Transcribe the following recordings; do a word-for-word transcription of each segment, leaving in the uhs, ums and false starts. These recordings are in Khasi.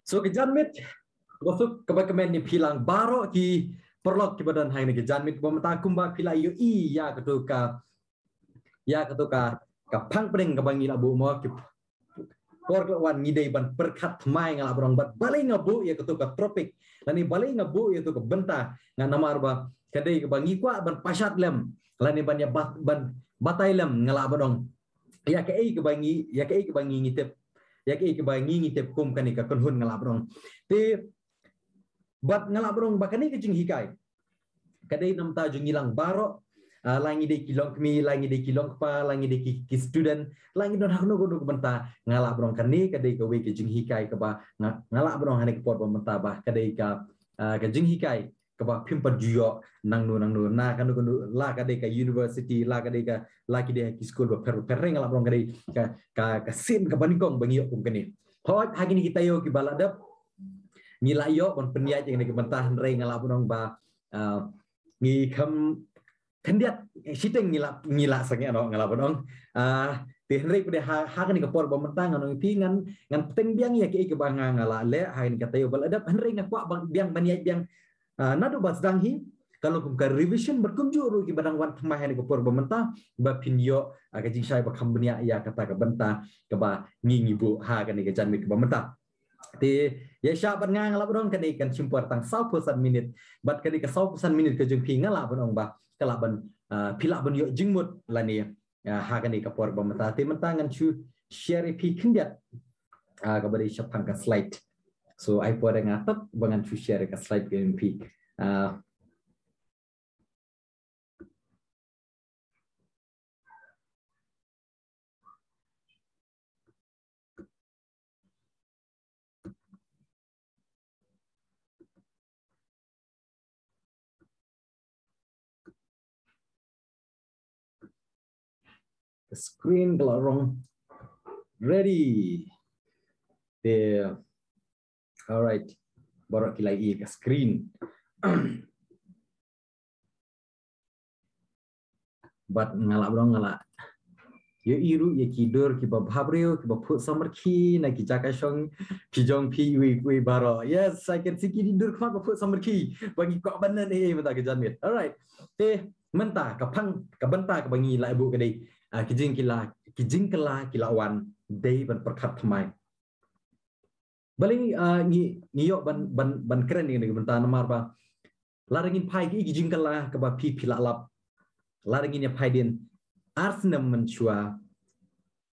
So ka janmiet, kaba suk kaba kmen ïa phi lang baroh ki paralok kiba don hangne, ka janmiet kaba mynta kumba phi la ïohi ïa katu ka, ïa katu ka, ka phang pdeng kaba ngi la buh mo, ki por ka la wan, ngi dei ban pyrkhat thymmai, nga lah ban ong, bad balei nga buh ïa katu ka topic lane balei nga buh ïa katu ka bynta, nga namar ba ka dei kaba ngi kwah ban pashat lem lane ban ïa bat-, ban batai lem, nga lah ban ong, ïa kaei kaba ngi, ïa kaei kaba ngi ngi tip, ïa kaei kaba ngi ngi tip kum kane ka kynhun, nga lah ban ong. Te bad nga lah ban ong ba kane ka jinghikai ka dei namar jong ngi lang baroh, ah, la ngi dei ki longkmie, la ngi dei ki longkpa, la ngi dei ki, ki student, la ngi don ha kano kano ka bynta, nga lah ban ong kane ka dei kawei ka jinghikai kaba nga, nga lah ban ong ha kane ka por ba mynta ba ka dei ka, ah, ka jinghikai kaba phim pat ju ïoh nangno nangno, na kano kano, la ka dei ka university, la ka dei ka, la ki dei ki skul bapher bapher, nga lah ban ong ka dei ka, ka, ka sien kaba nyngkong ba ngi ïoh kum kane. Hooid, ha kine ki taïew kiba la dep ngi la ïoh ban pynïaid ïa kane ka bynta, hynrei nga lah ban ong ba, ah, ngi kham khyndiat shiteng ngi la, ngi la sangeh noh, nga lah ban ong. Ah, te hynrei pat ha, ha kane ka por ba mynta ngan ong ïa phi, ngan, ngan bteng biang ïa kaei kaba nga, nga la leh ha kane ka taïew ba la dep, hynrei nga kwah ban biang ban ïaid biang, ah, naduh ba sdang hi, ka long kum ka revision bad kumjuh ruh kiba dang wan thymmai ha kane ka por ba mynta, ba phin ïoh, ah, ka jingshai ba kham bniah ïa kata ka bynta kaba ngi ngi buh ha kane ka janmiet kaba mynta. Te ïa shah bad nga, nga lah ban ong kane kan shim por tang sawphew san minit. Bad kane ka sawphew san minit ka jong phi, nga lah ban ong ba ka lah ban, ah, phi lah ban ïoh jingmut lane, ah, ha kane ka por ba mynta. Te mynta ngan shu share ïa phi khyndiat, ah, kaba dei shaphang ka slide. So ai por ïa nga tang ba ngan shu share ka slide ka jong phi. Ah, ka screen ka la rong. Ready. There. Alright. Baroh ki la ïohi ka screen. Bad nga lah ban ong, nga la ïohi ruh ïa ki dur kiba bhabriew, kiba phuh samrkhie na ki jaka shong ki jong phi iwei iwei baroh. Yes, I can see ki dur khmat ba phuh samrkhie. Ba ngi kwah ban ïa mynta ka janmiet. Alright. Te mynta ka phang, ka bynta kaba ngi la buh ka dei, ah, ki jingkylla, ki jingkylla ki la wan dei ban pyrkhat thymmai. Balei, ah, ngi, ngi ïoh ban, ban, ban kren ïa kane ka bynta, namar ba lada ngin phai ki, ki jingkylla kaba phi, phi la lap, lada ngin ïa phai dien ar snem mynshuwa,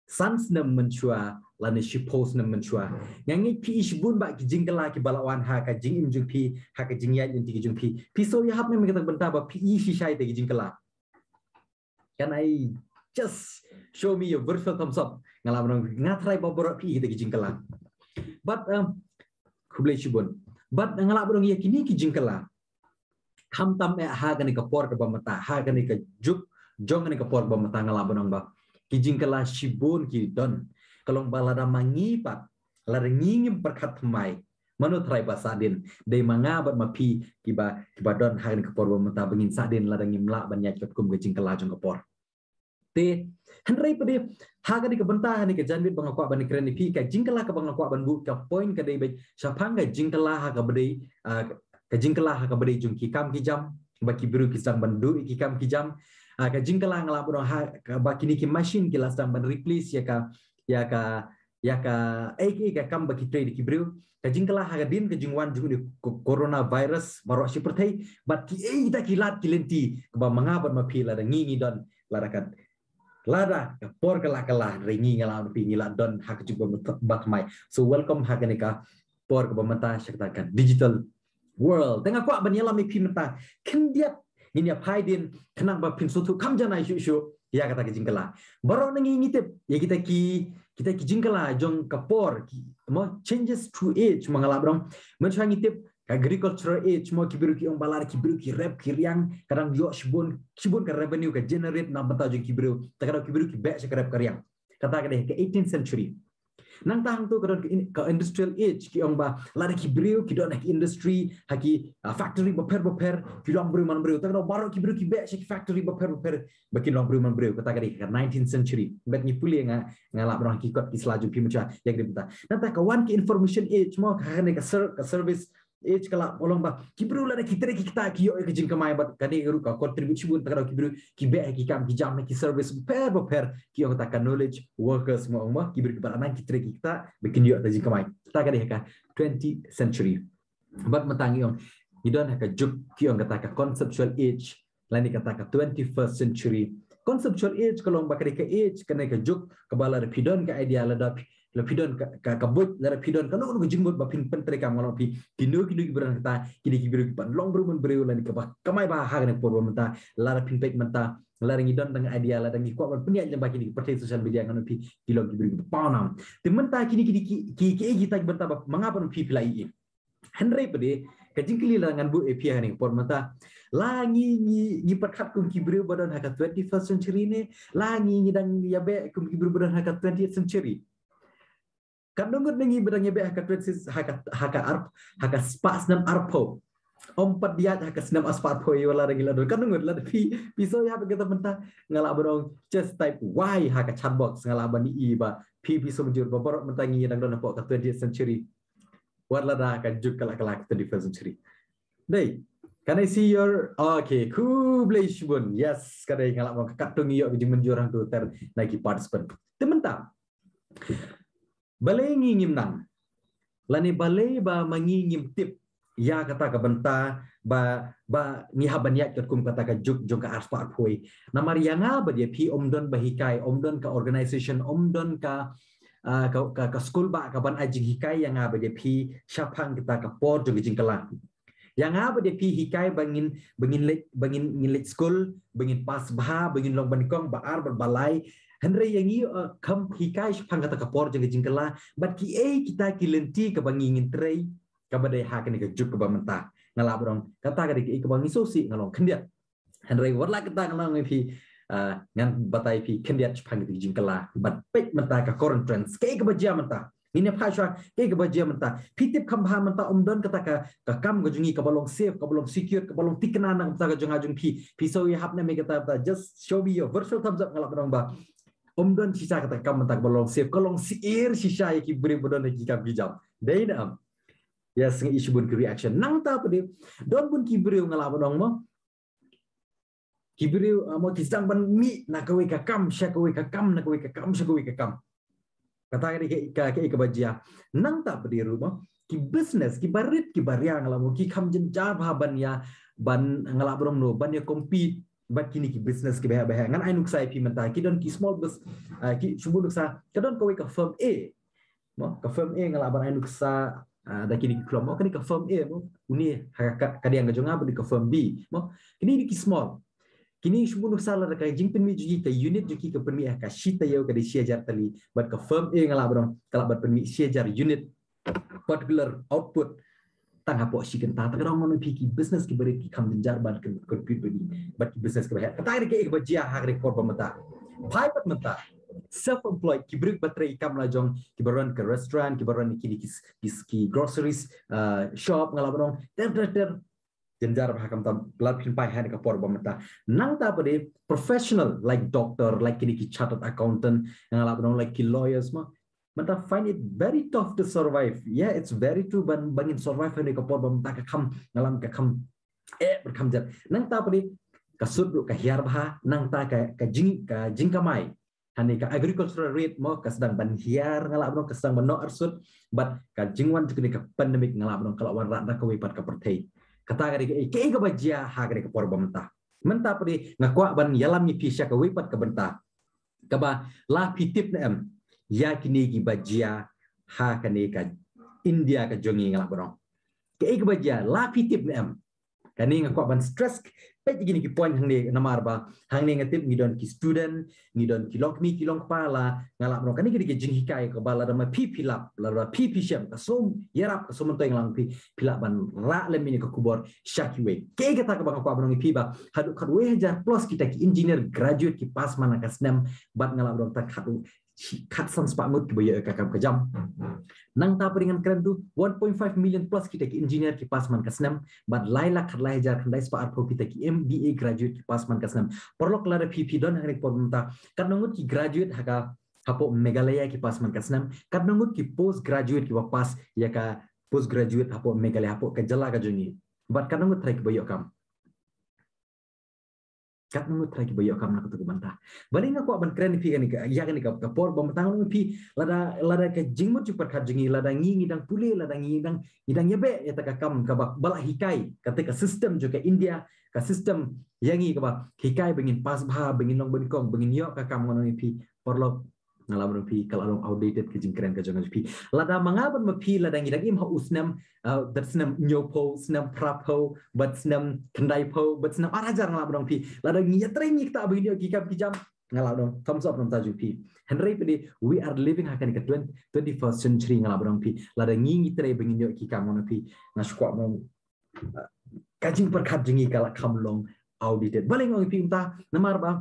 san snem mynshuwa, lane shiphew snem mynshuwa, nga ngeit phi i shibun ba ki jingkylla kiba la wan ha ka jingim jong phi, ha ka jingïaid lynti ka jong phi, phi sngew ïahap ne em ïa kata ka bynta ba phi i shisha ïa kita ki jingkylla? Can I just show me your virtual thumbs up? Nga lah ban ong, nga tharai ba baroh phi i kita ki jingkylla. Bad, um, khublei shibun. Bad nga lah ban ong ïa kine ki jingkylla, khamtam eh ha kane ka por kaba mynta, ha kane ka juk jong kane ka por kaba mynta, nga lah ban ong ba ki jingkylla shibun ki don. Ka long ba lada ma ngi pat, lada ngi ngim pyrkhat thymmai, mano tharai ba sahdien? Dei ma nga bad ma phi kiba, kiba don ha kane ka por ba mynta ba ngin sahdien lada ngim lah ban ïaid katkum ka jingkylla jong ka por. Te hynrei pat de ha kane ka bynta, ha kane ka janmiet ba nga kwah ban kren ïa phi, ka jingkylla kaba nga kwah ban buh ka point ka dei ba shaphang ka jingkylla ha kaba dei, ah, ka jingkylla ha kaba dei jong ki kam ki jam, ba ki briew ki sdang ban duh ïa ki kam ki jam. Ah, ka jingkylla, nga lah ban ong, ha kaba kine ki machine ki la sdang ban replace ïa ka, ïa ka, ïa ka, eh, eh, ka kam ba ki trei da ki briew. Ka jingkylla ha ka dien ka jingwan jong une ko-, coronavirus baroh shi pyrthei, bad kiei kita ki lad ki lynti kaba ma nga bad ma phi, lada ngi ngi don, lada ka, lada ka por ka la kylla, hynrei ngi, nga lah ban ong ïa phi, ngi la don ha ka juk ba thymmai. So welcome ha kane ka por kaba mynta sha kata ka digital world. Te nga kwah ban ïalam ïa phi mynta khyndiat, ngin ïa phai dien khnang ba phin sngewthuh kham janai shuh shuh ïa kata ka jingkylla. Baroh na ngi ngi tip ïa kita ki, kita ki jingkylla jong ka por, ki, mo, changes through age, mo, nga lah ban ong. Mynshuwa ngi tip ka agricultural age, mo, ki briew ki ong ba lada ki briew ki rep ki riang, ka dang ïoh shibun, shibun ka revenue ka generate na bynta jong ki briew. Te ka dang ki briew ki beh sha ka rep ka riang. Kata ka dei ka eighteenth century. Nangta hangto ka don ka industrial age, ki ong ba lada ki briew ki don ha ki industry, ha ki factory bapher bapher, ki long briew man briew. Te ka don baroh ki briew ki beh sha ki factory bapher bapher ba kin long briew man briew. Kata ka dei ka nineteenth century. Bad ngi pule nga nga lah ba don ha ki kot ki sla jong phi mynta ïa ka dei mynta. Nangta ka wan ka information age mo, ka ne ka service age ka lah ba long ba ki briew lada ki trei ki kata ki ïoh ka jingkamai bad ka dei ruh ka contribute shibun. Te ka don ki briew ki beh ha ki kam ki jam ha ki service bapher bapher, ki ong kata ka knowledge workers mo, ong ba ki briew ki bad nang ki trei ki kata ba kin ïoh ka jingkamai. Kata ka dei ka twentieth century. Bad mynta ngi ong ngi don ha ka juk ki ong kata ka conceptual age lane kata ka twenty-first century. Conceptual age ka long ba ka dei ka age, ka ne ka juk kaba lada phi don ka idea, lada phi don ka buit, lada phi don kano kano ka jingmut ba phin pyntreikam, nga long phi kino kino kiba don kata, kino kiba don kiba long briew man briew lane kaba kamai bha ha kane ka por ba mynta. Lada phin peit mynta, lada ngi don tang idea, lada ngi kwah ban pynïaid lyngba kine ki pyrthei social media, nga long phi ki long ki briew kiba pawnam. Te mynta kine kine ki ki ki kita ki bynta ba ma nga ban phi phi la ïohi. Hynrei pat de ka jingkylli la ngan buh ïa phi ha kane ka por mynta, la ngi ngi ngi pyrkhat kum ki briew ba don ha ka twenty-first century ne la ngi ngi dang ïa beh kum ki briew ba don ha ka twentieth century? Katno ngut na ngi ba dang ïa beh ha ka twenty, ha ka ha ka ar ha ka spah snem arphew? Ym pat ïaid ha ka snem arspah arphew ïa la dang ïa la don. Katno ngut? Lada phi phi shu ïa ha kata mynta nga lah ban ong just type Y ha ka chat box, nga lah ban ïohi ba phi phi shu mynjur ba baroh mynta ngi dang don hapoh ka twentieth century. Wat lada ka juk ka la ka la ka twenty-first century. Dei, can I see your, okay, khublei shibun. Yes, ka dei, nga lah ban ong katto ngi ïoh ka jingmynjur hangto ter na ki participant. Te mynta balei ngi ngim nang lane balei ba ma ngi ngim tip ïa kata ka bynta ba ba ngi hap ban ïaid katkum kata ka juk jong ka arspah arphew? Namar ïa nga bad ïa phi ym don ba hikai, ym don ka organization, ym don ka ah, ka, ka, ka skul ba ka ban ai jinghikai ïa nga bad ïa phi shaphang kata ka por jong ka jingkylla. Ïa nga bad ïa phi hikai ba ngin ba ngin leit ba ngin ngin leit skul, ba ngin pass bha, ba ngin long ba nyngkong, ba ar bad ba lai. Hynrei ïa ngi, ah, kam hikai shaphang kata ka por jong ka jingkylla bad kiei kita ki lynti kaba ngi ngin trei kaba dei ha kane ka juk kaba mynta. Nga lah ban ong kata ka dei kaei kaba ngi sngewsih, nga long khyndiat. Hynrei wat la kata nga ong ïa phi, ah, ngan batai phi khyndiat shaphang kata ka jingkylla. Bad peit mynta ka current trends, kaei kaba jia mynta. Ngin ïa phai shuwa kaei kaba jia mynta. Phi tip kham bha mynta ym don kata ka ka kam ka jong ngi kaba long safe, kaba long secure, kaba long thikna na ka bynta ka jong nga jong phi. Phi shu ïa hap na me kata, kata just show me your virtual thumbs up, nga lah ban ong ba ym don shisha kata ka kam mynta kaba long safe, ka long syiar shisha ïa ki briew ba don ha ki kam ki jam. Dei ne em? Yes, nga ïohi shibun ki reaction. Nangta pat de don bun ki briew, nga lah ban ong mo, ki briew, ah, mo, ki sdang ban mih na kawei ka kam sha kawei ka kam, na kawei ka kam sha kawei ka kam. Kata ka dei ka ka ka kaba jia. Nangta pat de ruh mo, ki business kiba rit kiba ria, nga lah mo, ki kham jynjar bha ban ïa ban, nga lah ban ong no, ban ïa compete bad kine ki business kiba heh ba heh. Ngan ai nuksa ïa phi mynta, ki don ki small bus, ah, ki shu buh nuksa, ka don kawei ka firm A. Mo, ka firm A, nga lah ban ai nuksa, ah, da kine ki khlem mo, kane ka firm A mo, une ha ka ka diang ka jong nga, bad ka firm B mo, kine dei ki small. Kine shu buh nuksa lada ka jingpynmih jong ki, ka unit jong ki ka pynmih ha ka shi taïew ka dei shi hajar tylli, bad ka firm A, nga lah ban ong, ka lah ban pynmih shi hajar unit particular output tang hapoh shi kynta. Te ka dang ong phi ki business kiba rit ki kham jynjar ban compete bad ki business kiba heh. Kata ka dei kaei kaba jia ha kane ka por ba mynta. Phai pat mynta self employed, ki briew ba trei kam la jong, kiba run ka restaurant, kiba run kine ki ki, ki groceries, ah, shop, nga lah ban ong, ter ter ter. Jynjar bha, khamtam lada phin phai ha kane ka por ba mynta. Nangta pat de professional like doctor, like kine ki chartered accountant, nga lah ban ong, like ki lawyers mo, mynta find it very tough to survive. Yeah, it's very true, ban ban ngin survive ha kane ka por ba mynta ka kham, nga lah, ka kham eh bad kham jat. Nangta pat de ka sut ruh ka hiar bha, nangta ka ka jing ka jingkamai. Hangne ka agricultural rate mo ka sdang ban hiar, nga lah ban ong, ka sdang ban noh arsut, bad ka jingwan jong kane ka pandemic, nga lah ban ong, ka la wanrah da kawei pat ka pyrthei. Kata ka dei kaei kaei kaba jia ha kane ka por ba mynta. Mynta pat de nga kwah ban ïalam ïa phi sha kawei pat ka bynta kaba la phi tip ne em ïa kine kiba jia ha kane ka India ka jong ngi, nga lah ban ong. Kaei kaba jia, la phi tip ne em? Kane nga kwah ban stress peit ïa kine ki point hangne, namar ba hangne nga tip ngi don ki student, ngi don ki longkmie ki longkpa, la nga lah ban ong kane ka dei ka jinghikai kaba lada ma phi phi lap, lada phi phi shem, ka sum ïarap, ka sum myntoi, nga lah phi phi lah ban rah lem ïa kane ka khubor sha kiwei. Kaei kata kaba nga kwah ban ong ïa phi ba haduh khatwei hajar plus kita ki engineer graduate ki pass man la ka snem, bad nga lah ban ong ta haduh khatsan spah ngut kiba ïoh ïa ka kam ka jam. Nangta pat ngan kren tu, one point five million plus kita ki engineer ki pass man ka snem, bad lai lak khatlai hajar khyndai spah arphew kita ki M B A graduate ki pass man ka snem. Paralok, lada phi phi don ha kane ka por mynta, katno ngut ki graduate ha ka, hapoh Meghalaya ki pass man ka snem, katno ngut ki post graduate kiba pass ïa ka post graduate hapoh Meghalaya, hapoh ka jylla ka jong ngi. Bad katno ngut trai kiba ïoh kam. Katno ngut trai kiba ïoh kam na katu ka bynta. Balei nga kwah ban kren ïa phi kane ka, ïa kane ka, ka por ba mynta nga ong ïa phi, lada, lada ka jingmut jingpyrkhat jong ngi, lada ngi ngi dang pule, lada ngi dang, ngi dang ïabeh ïa kata ka kam kaba, ba la hikai, kata ka system jong ka India, ka system ïa ngi kaba hikai ba ngin pass bha, ba ngin long banyngkong, ba ngin ïoh ka kam, nga ong ïa phi, paralok, nga lah ban ong ïa phi, ka la long outdated ka jingkren ka jong nga ïa phi. Lada ma nga bad ma phi, lada ngi dang im ha u snem, ah, bad snem hynñiewphew, snem phraphew, bad snem khyndaiphew, bad snem ar hajar, nga lah ban ong ïa phi, lada ngi ïatrei ngi ktah ba ngin ïoh ki kam ki jam, nga lah ban ong thumbs up na ka bynta jong phi. Hynrei pat de, we are living ha kane ka twenty, twenty-first century, nga lah ban ong ïa phi, lada ngi ngi trei ba ngin ïoh ki kam, nga ong ïa phi, nga shu kwah ban ong, ah, ka jingpyrkhat jong ngi ka la kham long outdated. Balei nga ong ïa phi kumta? Namar ba,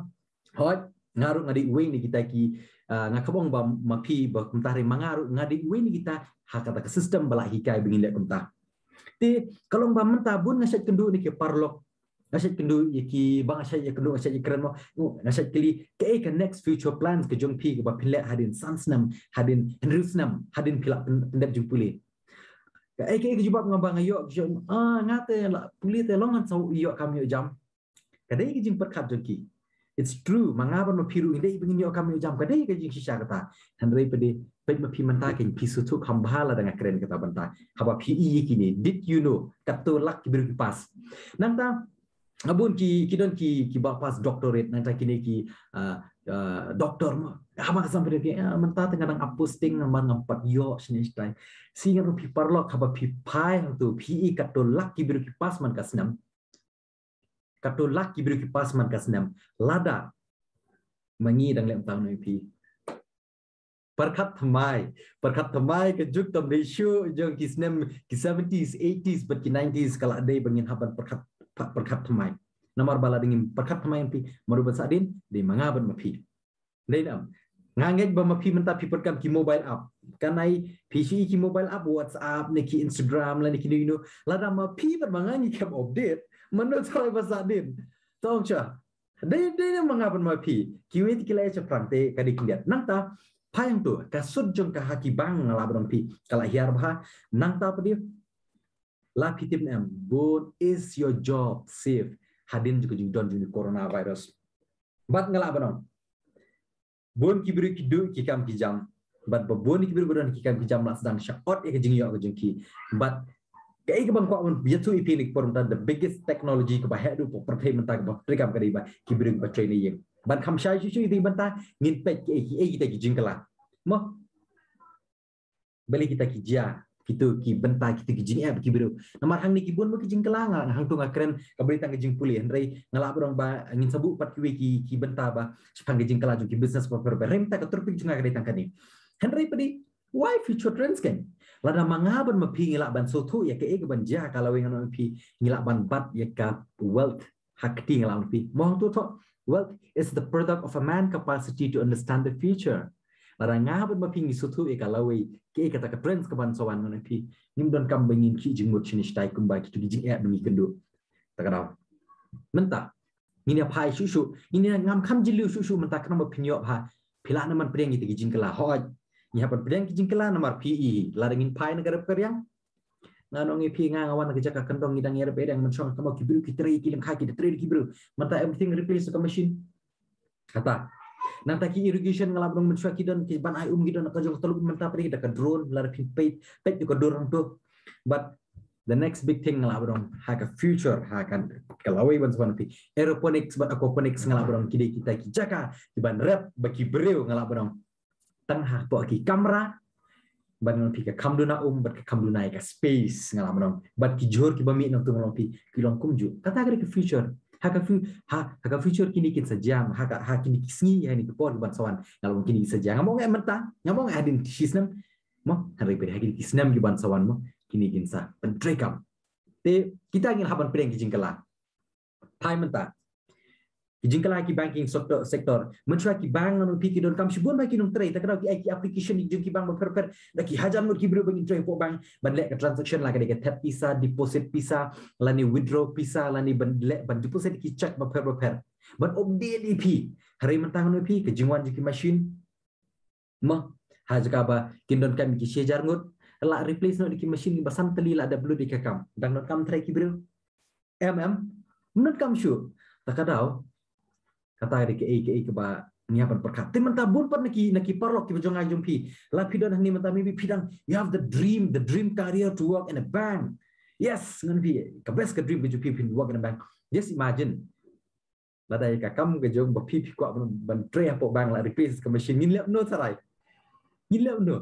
hooid, nga ruh nga dei uwei na kita ki, ah, nga kwah ban ong ba ma phi ba kumta, hynrei ma nga ruh nga dei uwei na kita ha kata ka system ba la hikai ba ngin leh kumta. Te ka long ba mynta bun nga shait kynduh ne ki paralok, nga shait kynduh ïa ki, ba nga shait ïa kynduh, nga shait ïa kren mo, nga shait kylli, kaei ka next future plans ka jong phi kaba phin leh hadien san snem, hadien hynriew snem, hadien phi la pyn-, pyndep jingpule. Kaei, kaei ka jubab nga ba nga ïoh, ah, nga te la pule te long ngan sa ïoh kam ïoh jam. Ka dei ka jingpyrkhat jong ki. It's true, ma nga bad ma phi ruh ngi dei ba ngin ïoh kam ïoh jam, ka dei ka jingshisha kata. Hynrei pat de, peit ma phi mynta, kan phi sngewthuh kham bha lada nga kren kata bynta. Haba phi ïohi kine, did you know, katto lak ki briew ki pass. Nangta, bun ki, ki don ki, kiba pass doctorate, nangta kine ki, ah, ah, doctor mo. Haba nga samphang ki, ah, mynta te nga dang ap posting, namar ngam pat ïoh shane shatai. Sngewthuh phi paralok, haba phi phai hangto, phi ïohi katto lak ki briew ki pass man ka snem. Katto lak ki briew ki pass man ka snem. Lada ma ngi dang leh, tang ong ïa phi, pyrkhat thymmai, pyrkhat thymmai ka juk tam dei shuh jong ki snem ki seventies, eighties bad ki nineties, ka la dei ba ngin hap ban pyrkhat, pyrkhat thymmai. Namar ba lada ngim pyrkhat thymmai, ong ïa phi, ma ruh ban sahdien, dei ma nga bad ma phi. Dei ne em? Nga ngeit ba ma phi mynta phi pyrkhat ki mobile app. Kan ai phi shu ïohi ki mobile app, WhatsApp ne ki Instagram lane kino kino. Lada ma phi bad ma nga ngi khlem update, mano trai ba sahdien? To ong sha. Dei, dei ne ma nga bad ma phi. Kiwei te ki la ïa shaphrang te ka dei khyndiat. Nangta, phai hangto, ka sut jong ka ha ki bank, nga lah ban ong ïa phi, ka la hiar bha. Nangta pat de, la phi tip ne em, bun, is your job safe hadien jong ka jingdon jong ka coronavirus? Bad nga lah ban ong, bun ki briew ki duh ki kam ki jam, bad ba bun ki briew ba don ki kam ki jam la sdang shah ot ïa ka jingïoh ka jong ki. Bad kaei kaba nga kwah ban ïathuh ïa phi ne ka por mynta, the biggest technology kaba heh duh ha pyrthei mynta kaba treikam ka dei ba ki briew ba trei na ïing. Bad kham shai shuh shuh ïa kata bynta, ngin peit kiei kiei kita ki jingkylla. Mo? Balei kita ki jia, kito ki bynta, kito ki jingeh ki briew. Namar hangne ki bun mo ki jingkylla, nga, hangto nga kren kaba dei tang ka jingpule, hynrei nga lah ban ong ba ngin sa buh pat kiwei ki, ki bynta ba shaphang ki jingkylla jong ki business ba pher ba. Hynrei mynta ka topic jong nga ka dei tang kane. Hynrei pat de, why future trends kan? Lada ma nga bad ma phi ngi lah ban sngewthuh ïa kaei kaban jia, ka lawei, nga ong ïa phi, ngi lah ban bat ïa ka wealth. Ha kti nga lah ong ïa phi, mo, hangto thoh, wealth is the product of a man capacity to understand the future. Lada nga bad ma phi ngi sngewthuh ïa ka lawei, kaei kata ka trends kaban sa wan, nga ong ïa phi, ngim donkam ba ngin khih jingmut shane shatai kumba kito ki jingeh ba ngi kynduh. Ta ka daw mynta ngin ïa phai shuh shuh, ngin ïa ngam kham jylliew shuh shuh mynta, khnang ba phin ïoh bha, phi lah ne ban pdiang kita ki jingkylla. Hooid, ngi hap ban pdiang ki jingkylla namar phi ïohi, lada ngin phai na ka rep ka riang, nga ong ïa phi, nga, nga wan na ka jaka kyndong, ngi dang ïarap ïadeng, mynshuwa nga kynmaw ki briew ki trei ki lyngkha, ki da trei da ki briew. Mynta everything replace da ka machine. Kata. Nangta ki irrigation, nga lah ban ong, mynshuwa ki don ki ban ai um, ki don ka jong ka talup, mynta pat de da ka drone, lada phi peit, peit da ka drone hangto. But the next big thing, nga lah ban ong, ha ka future, ha ka, ka lawei ban sa wan, phi, aeroponics bad aquaponics, nga lah ban ong, ki dei kita ki jaka kiban rep ba ki briew, nga lah ban ong, tang hapoh ki kamra, bad nga ong ïa phi, ka kham duna um bad ka kham duna ïa ka space, nga lah ban ong. Bad ki jhur kiba mih nangto, nga ong ïa phi, ki long kumjuh. Kata ka dei ka future. Ha ka fu-, ha, ha ka future kine kin sa jia, ha ka, ha kine ki sngi, ha kine ki por kiban sa wan, nga lah ban ong, kine kin sa jia. Ngam ong eh mynta, ngam ong eh hadien shi snem, mo, hynrei pat ha kine ki snem kiban sa wan, mo, kine kin sa pyntreikam. Te kita ngin hap ban pdiang ki jingkylla. Phai mynta. Ki jingkylla ki banking sector, sector. Mynshuwa ki bank ngan ong ïa phi ki donkam shibun bha ki nongtrei, ta ka daw ki ai ki application ki jong ki bank bapher bapher. Da ki hajar ngut ki briew ba ngin trei hapoh bank ban leh ka transaction, la ka dei ka thep pisa, deposit pisa, lane withdraw pisa, lane ban leh ban deposit ki cheque bapher bapher. Ban update ïa phi. Hynrei mynta ngan ong ïa phi ka jingwan jong ki machine. Mo, ha jaka ba kin donkam ki shi hajar ngut, la replace noh da ki machine ba san tylli, la dep lut ïa ka kam. Dang donkam trai ki briew. Em, em, ym donkam shuh. Ta ka daw, kata ka dei kaei kaei kaba ngi hap ban pyrkhat. Te mynta bun pat na ki, na ki paralok kiba jong nga jong phi, la phi don hangne mynta, maybe phi dang, you have the dream, the dream career to work in a bank. Yes, ngan ong ïa phi, ka best ka dream ka jong phi, phin work in a bank. Just imagine, lada ïa ka kam ka jong ba phi, phi kwah ban, ban trei hapoh bank, la replace ka machine, ngin leh kumno tharai? Ngin leh kumno?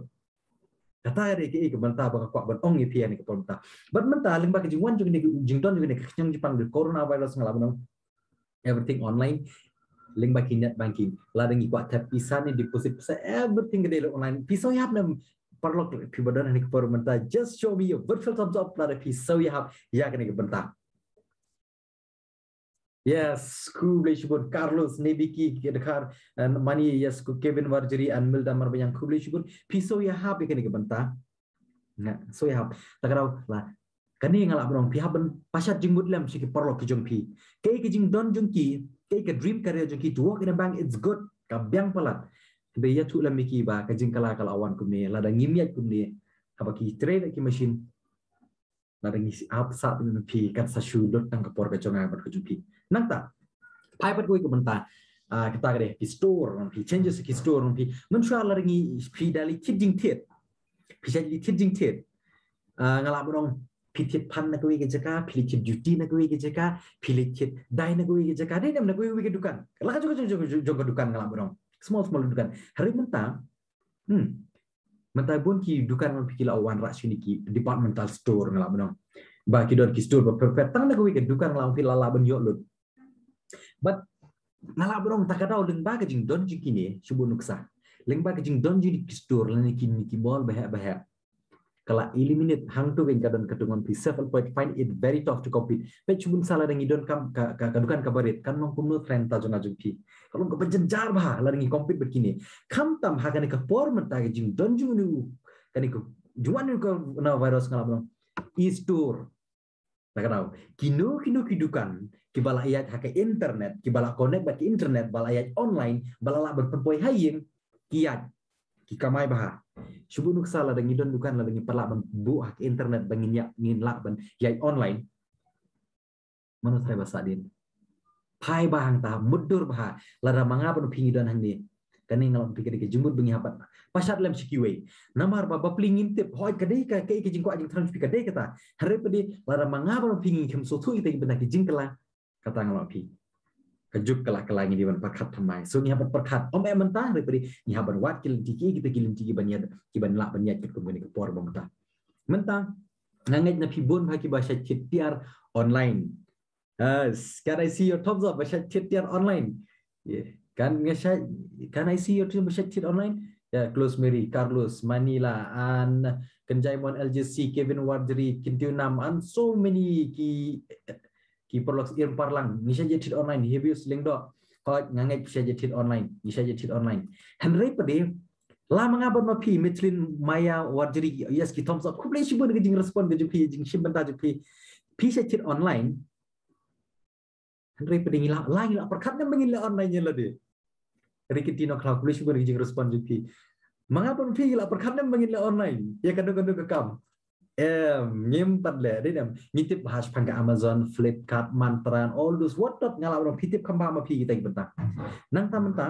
Kata ka dei kaei ka mynta ba nga kwah ban ong ïa phi ha kane ka por mynta. Bad mynta lyngba ka jingwan jong kane, jingdon jong kane ka khñiang jingpang, the coronavirus, nga lah ban ong everything online. Lyngba ki net banking, lada ngi kwah thep pisa ne deposit pisa, everything ka dei online. Phi sngewtynnad ne em paralok, phi ba don ha kane ka por mynta, just show me your virtual thumbs up lada phi sngewtynnad ïa kane ka bynta. Yes, khublei shibun Carlos, Nebiki, Kedkhar, and Mani, yes, ku Kevin Warjri, and Milda Marbayang, khublei shibun. Phi sngewtynnad ïa kane ka bynta? Nga sngewtynnad. Ta ka daw la, kane nga lah ban ong, phi hap ban pashat jingmut lem sha ki paralok ki jong phi. Kaei ka jingdon jong ki, kaei ka dream career jong ki, to work in a bank, it's good. Ka biang palat. Hynrei ïathuh lem ïa ki ba ka jingkylla ka la wan kumne, lada ngim ïaid kumne, haba ki trei da ki machine, lada ngi ap sah, phi kan sa shu lut tang ka por ka jong nga bad ka jong phi. Nangta, phai pat kawei ka bynta, ah, kata ka dei ki store, phi changes ki store, phi, mynshuwa lada ngi, phi da leit thied jingthied, phi shait leit thied jingthied, ah, nga lah ban ong, phi thied phan na kawei ka jaka, phi leit thied juti na kawei ka jaka, phi leit thied dai na kawei ka jaka, dei ne em, na kawei kawei ka dukan, la ka jong, jong, jong, jong ka dukan, nga lah ban ong, small small dukan. Hynrei mynta, hmm, mynta bun ki dukan, ngan ong ïa phi, ki la wanrah shuh kine ki departmental store, nga lah ban ong. Ba ki don ki store bapher bapher, tang na kawei ka dukan, nga lah ban ong ïa phi, la lah ban ïoh lut. Bad nga lah ban ong, ta ka daw lyngba ka jingdon jong kine, shu buh nuksa, lyngba ka jingdon jong kine ki store lane kine ki mall baheh baheh, ka la eliminate. Hangto kein ka don, kato ngan ong ïa phi, self employed find it very tough to compete. Peit, shu buh nuksa, lada ngi don ka, ka, ka dukan kaba rit, kan long kumno trai, ta jong nga jong phi? Ka long kaba jynjar bha lada ngi compete bad kine. Khamtam ha kane ka por mynta ka jingdon jong une u, kane ka jingwan u coronavirus, nga lah ban ong, e-store. Ta ka daw, kino kino ki dukan kiba la ïaid ha ka internet, kiba la connect bad ka internet, ba la ïaid online, ba la lah ban pynpoi ha ïing, ki ïaid, ki kamai bha. Shu buh nuksa, lada ngi don dukan, lada ngi pat lah ban buh ha ka internet ba ngin ïa, ngin lah ban ïaid online, mano trai ba sahdien? Phai bha hangta, mutdur bha. Lada ma nga bad ma phi ngi don hangne, kane nga lah ban ong ïa phi, ka dei ka jingmut ba ngi hap ban pashat lem sha kiwei. Namar ba bapli ngin tip, hooid, ka dei ka, ka, ka jingkwah jingthrang jong phi ka dei kata. Hynrei pat de, lada ma nga bad ma phi ngim sngewthuh ïa kita ki bynta ki jingkylla, kata nga lah ban ong ïa phi, ka juk ka la kylla, ngi dei ban pyrkhat thymmai. So ngi hap ban pyrkhat, ym eh mynta, hynrei pat de ngi hap ban wad ki lynti, ki, kita ki lynti kiban ïaid, kiban lah ban ïaid katkum kane ka por ba mynta. Mynta nga ngeit na phi bun bha kiba shait thied tiar online. Yes, can I see your thumbs up? Ba shait thied tiar online. Yeah. Kan nga shait, can I see your thumbs up? Ba shait thied online. Yeah, Close Mary, Carlos, Manila, and Kenjaimon, L J C, Kevin Warjri, Kintiu Nam, and so many ki, ki paralok, Irm Parlang, ngi shait thied online, Hebius Lyngdoh, hooid, nga ngeit phi shait thied online, ngi shait thied online. Hynrei pat de, la ma nga bad ma phi, Mithlin Maya Warjri, yes, ki thumbs up, khublei shibun ka jingrespond ka jong phi, jingshim bynta jong phi. Phi shait thied online. Hynrei pat de ngi la, la ngi la pyrkhat ne em ba ngin leh online ïa lade? Ri Kintiu Nongkhlaw, khublei shibun ka jingrespond jong phi. Ma nga bad ma phi ngi la pyrkhat ne em ba ngin leh online ïa kano kano ka kam? Em, ngim pat leh, dei ne em? Ngi tip bha shaphang ka Amazon, Flipkart, Myntra, all those, what not, nga lah ban ong phi tip kham bha ma phi kita ki bynta. Nangta mynta,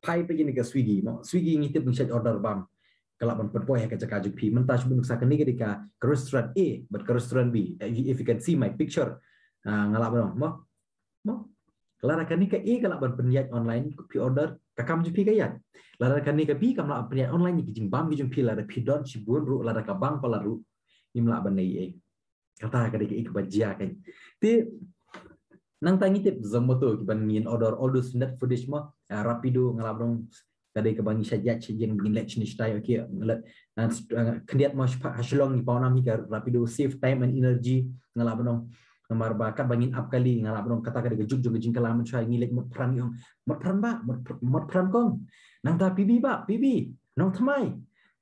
phai pat kine ka Swiggy, mo. Swiggy ngi tip ngi shait order bam, ka lah ban pynpoi ha ka jaka jong phi. Mynta shu buh nuksa, kane ka dei ka, ka restaurant A bad ka restaurant B. If you can see my picture, ah, nga lah ban ong, mo, mo, lada kane ka A ka lah ban pynïaid online, phi order, ka kam jong phi ka ïaid. Lada kane ka B kam lah pynïaid online, ïa ki jingbam ki jong phi, lada phi don shibun ruh, lada ka bang palat ruh, ngim lah ban leh ei. Kata ka dei kaei kaba jia kein. Te nangta ngi tip Zomato, kiban ngin order all those net footage, mo, ah, Rapido, nga lah ban ong, ka dei kaba ngi shait ïaid shait ïeng, ba ngin leit shane shatai, okay, nga leit, ah, khyndiat, mo, ha Shillong ngi pawnam hi ka Rapido, save time and energy, nga lah ban ong. Namar ba katba ngin ap kali, nga lah ban ong kata ka dei ka juk jong ka jingkylla. Mynshuwa ngi leit mut phran, ngi ong, "Mut phran bah, mut phr-, mut phran kong." Nangta, "Phi bi bah, phi bi, nongthymmai."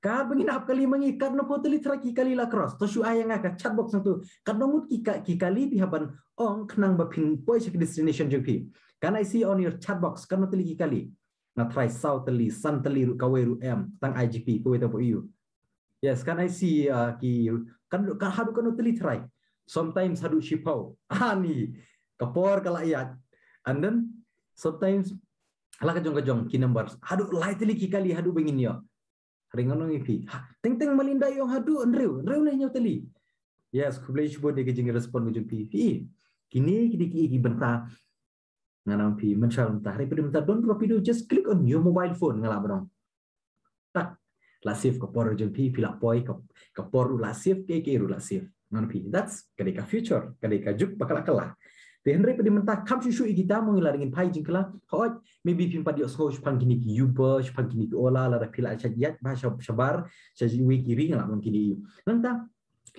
Katba ngin ap kali ma ngi, katno ko tylli trai ki kali la cross. To shu ai ïa nga ka chat box nangtu. Katno ngut ki ka-, ki kali phi hap ban ong khnang ba phin poi sha ka destination jong phi. Can I see on your chat box katno tylli ki kali? Nga try saw tylli, san tylli ruh, kawei ruh em, tang I G P, kawei tang poi ïa u. Yes, can I see, uh, ki, kan, kan haduh katno tylli try? Sometimes haduh shiphew. Ani, ka por ka la ïaid. And then, sometimes, la ka jong ka jong, ki numbers. Haduh lai tylli ki kali, haduh ba ngin ïoh. Ring ngan ong ïa phi. Ha, teng teng Melinda ïong haduh, hynriew, hynriew leh hynñiew tylli. Yes, khublei shibun ïa ka jingrespond ka jong phi. Phi, kine, kine ki, ki bynta. Ngan ong phi, mynshuwa mynta, hynrei phi dei mynta, don't drop it, just click on your mobile phone, nga lah ban ong. Tak, la save ka por jong phi, phi la poi, ka, ka por ruh la save, kaei kaei ruh la save. Ngan ong phi, that's, ka dei ka future, ka dei ka juk ba ka la kylla. Te hynrei phi dei mynta, kham shuh shuh ïa kita, mo ngi la dang ngin phai jingkylla, hooid, maybe phim pat ïohsngew shaphang kine ki Uber, shaphang kine ki Ola, lada phi la shait ïaid bha sha, shabar, sha iwei ki ri, nga lah ban ong kine ïa u. Nangta,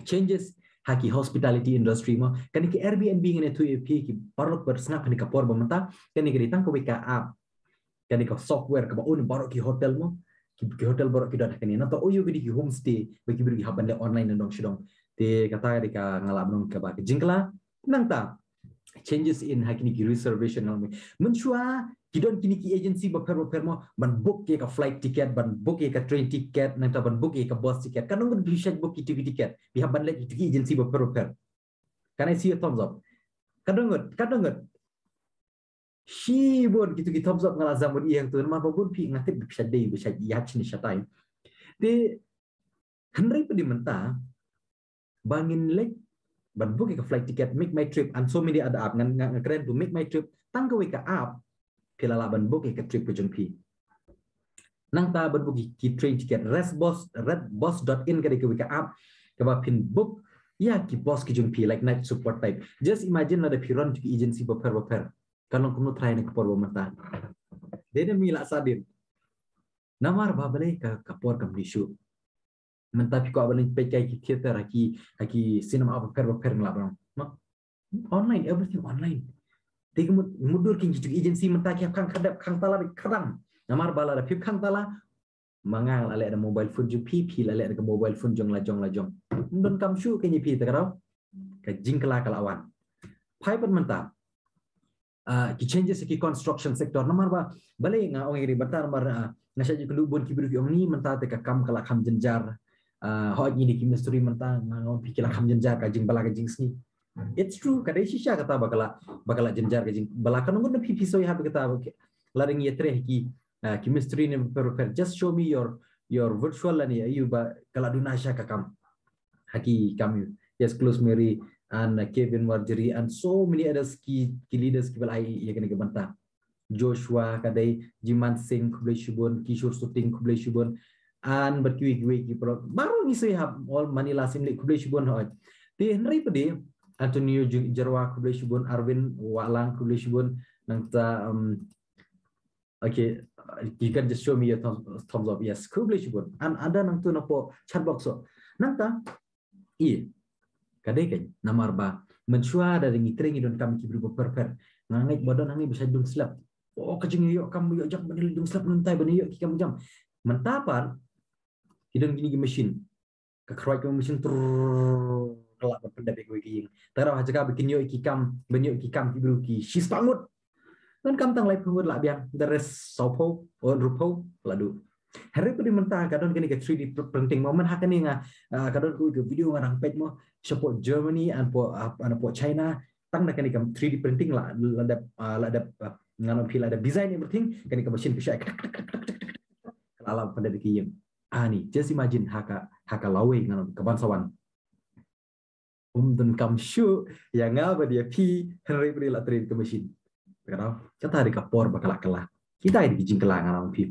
changes ha ki hospitality industry mo. Kane ki Airbnb ngan ïathuh ïa phi ki paralok ba sngap ha kane ka por ba mynta. Kane ka dei tang kawei ka app. Kane ka software kaba un baroh ki hotel mo. Ki, ki hotel baroh ki don ha kane. Nangta ïoh kine ki homestay ba ki briew ki hap ban leh online na dong sha dong. Te kata ka dei ka nga lah ban ong kaba ka jingkylla. Nangta changes in ha kine ki reservation nga long. Mynshuwa ki don kine ki agency bapher bapher mo, ban book ïa ka flight ticket, ban book ïa ka train ticket, nangta ban book ïa ka bus ticket. Katno ngut phi shait book kito ki ticket? Phi hap ban leit kito ki agency bapher bapher. Can I see a thumbs up? Katno ngut, katno ngut? Shibun kito ki thumbs up nga la jam bad ïa tu, namar ba bun phi nga tip phi shait dei, phi shait ïaid shane shatai. Te hynrei phi dei mynta, ba ngin leit ban book ïa ka flight ticket, MakeMyTrip and so many other app, ngan, ngan, ngan kren to MakeMyTrip, tang kawei ka app phi la lah ban book ïa ka trip ka jong phi. Nangta ban book ïa ki train ticket, Redbus, redbus dot in ka dei kawei ka app kaba phin book ïa ki bus ki jong phi, like night super type. Just imagine lada phi run ki agency bapher bapher. Kan long kumno trai na ka por ba mynta. Dei na mi lah sadin. Namar ba balei ka, ka por kam dei shuh. Mynta phi kwah ban peit kai ki theater ha ki, ha ki cinema bapher bapher nga lah ban ong. Ma? Online, everything online. Te ka mut, mutdur ki jong ki agency mynta ki hap khang khadep, khang tala, khadang. Namar ba lada phi khang tala, ma nga la leh da mobile phone jong phi, phi la leh da ka mobile phone jong la jong la jong. Ym don kam shuh kane phi, te ka daw. Ka jingkylla ka la wan. Phai pat mynta. Ah, ki changes ki construction sector. Namar ba, balei nga ong ïa kane mynta namar, ah, nga shait ïakynduh bun ki briew ki ong ni mynta te ka kam ka la kham jynjar. Ah, hooid ngi dei ki mistri mynta, nga ong phi ki la kham jynjar ka jingbylla ka jingsngi. It's true, ka dei shisha kata ba ka la, ba ka la jynjar ka jingbylla. Katno ngut na phi phi soi hap kata ba ki, lada ngi ïatrei ki, ah, ki mistri ne bapher bapher, just show me your, your virtual lane aïu ba ka la duna sha ka kam. Ha ki kam ïu. Yes, Close Mary and, uh, Kevin Marjorie and so many others ki, ki leaders kiba la ai ïa kane ka bynta. Joshua ka dei, Jiman Singh khublei shibun, Kishore Shooting khublei shibun. And bad kiwei kiwei ki pro. Baroh ngi soi hap, all Manila Assembly khublei shibun hooid. Te hynrei pat de Antonio Ju-, Jarwa khublei shibun, Arvin Wahlang khublei shibun. Nangta, um, okay, uh, you can just show me your thumbs, thumbs up. Yes, khublei shibun. And ada nangtu napoh chat box so. Nangta, i, ka dei kein, namar ba mynshuwa da ngi trei ngi donkam ki briew bapher bapher. Nga ngeit ba don hangne ba shait dungslep. Oh, ka jingïoh kam ïoh jam ban ïoh dungslep, mynta ban ïoh ki kam jam. Mynta pat ki don kine ki machine. Ka khrwai ka machine, trrrr, ka lah ban pyndep ïa kawei ka ïing. Te ha jaka ba kin ïoh ki kam, ban ïoh ki kam ki briew ki shispah ngut. Donkam tang laiphew ngut lah biang, the rest sawphew, oh, hynriewphew lah duh. Hynrei pat de mynta ka don kane ka three D pr-, printing mo, mynta ha kane nga, ah, ka don kawei ka video nga dang peit mo, shapoh Germany and poh, ah, and poh China, tang da kane ka three D printing lah, lah dep, ah, lah dep, ah, ngan ong phi lah dep design everything, kane ka machine ka shah, ka lah lah pyndep ïa ka ïing. Ani, just imagine ha ka, ha ka lawei ngan ong ka ban sa wan. Um donkam shuh ïa nga bad ïa phi, hynrei phi la trei ka machine. Ka daw, kata dei ka por ba ka la kylla. Kita dei ki jingkylla ngan ong phi.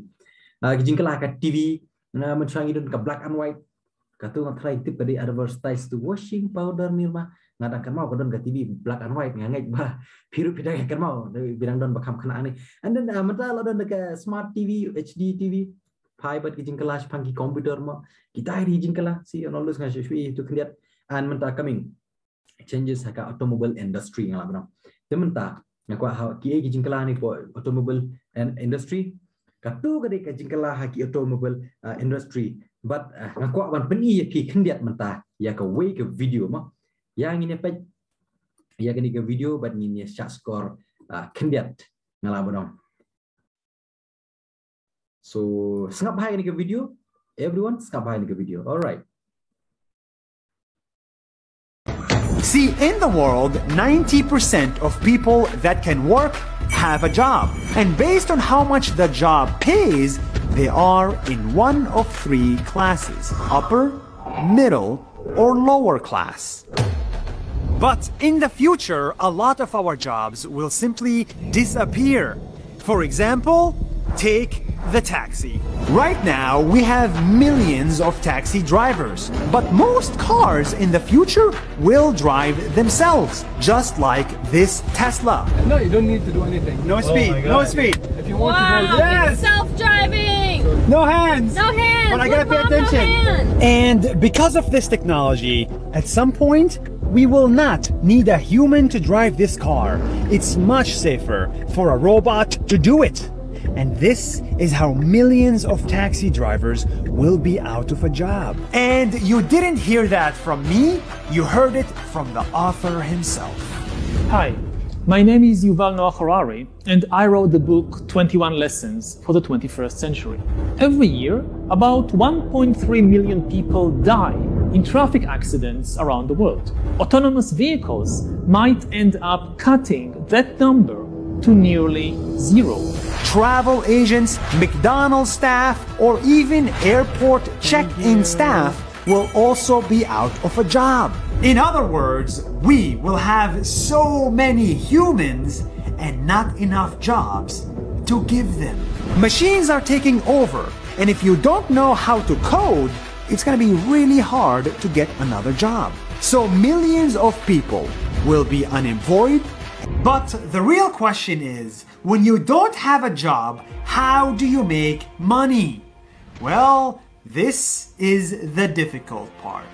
Ah, ki jingkylla ka T V, nga mynshuwa ngi don ka black and white. Katu nga try tip ka dei advertise to washing powder Nirma. Nga dang kynmaw ka don ka T V black and white, nga ngeit ba phi ruh phi dang kynmaw, phi dang don ba kham khynnah ne. And then, ah, mynta la don ka smart T V, H D T V. Phai bad ki jingkylla shaphang ki computer mo. Kita dei ki jingkylla, see, and all those nga shu shu tu khyndiat. And mynta coming. changes ha ka automobile industry nga la ba nong. Te mynta nga kwah ha ki ei ki jingkylla ni ko automobile and industry. Katu ka dei ka jingkylla ha ki automobile uh, industry. But uh, nga kwah ban pyni ïa ki khyndiat mynta ïa ka wei ka video mo. Ïa ngin ïa peit ïa kani ka video bad ngin ïa shah score uh, khyndiat nga la ba nong. So sngap bha ïa kani ka video. Everyone sngap bha ïa kani ka video. All right. See, in the world, ninety percent of people that can work have a job. And based on how much the job pays, they are in one of three classes: upper, middle, or lower class. But in the future, a lot of our jobs will simply disappear. For example, take the taxi. Right now, we have millions of taxi drivers, but most cars in the future will drive themselves, just like this Tesla. No, you don't need to do anything. No speed, no speed. If you want Wow, to go, yes, self-driving. No hands. No hands. But I gotta Look, pay Mom, attention. No hands. And because of this technology, at some point, we will not need a human to drive this car. It's much safer for a robot to do it. And this is how millions of taxi drivers will be out of a job. And you didn't hear that from me, you heard it from the author himself. Hi, my name is Yuval Noah Harari, and I wrote the book twenty-one Lessons for the twenty-first Century. Every year, about one point three million people die in traffic accidents around the world. Autonomous vehicles might end up cutting that number to nearly zero. Travel agents, McDonald's staff, or even airport check in staff will also be out of a job. In other words, we will have so many humans and not enough jobs to give them. Machines are taking over, and if you don't know how to code, it's going to be really hard to get another job. So millions of people will be unemployed. But the real question is, when you don't have a job, how do you make money? Well, this is the difficult part.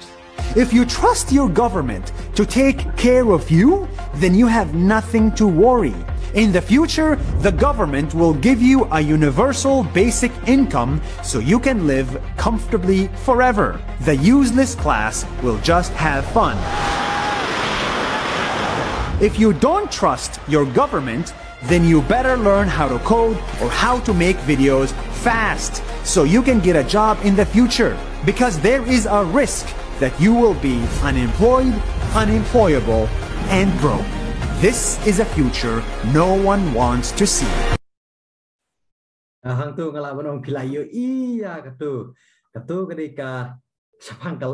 If you trust your government to take care of you, then you have nothing to worry. In the future, the government will give you a universal basic income so you can live comfortably forever. The useless class will just have fun. If you don't trust your government, then you better learn how to code or how to make videos fast so you can get a job in the future, because there is a risk that you will be unemployed, unemployable, and broke. This is a future no one wants to see. Ah, hangtu nga lah ban ong phi la ïohi ïa katu. Katu ka dei ka shaphang ka,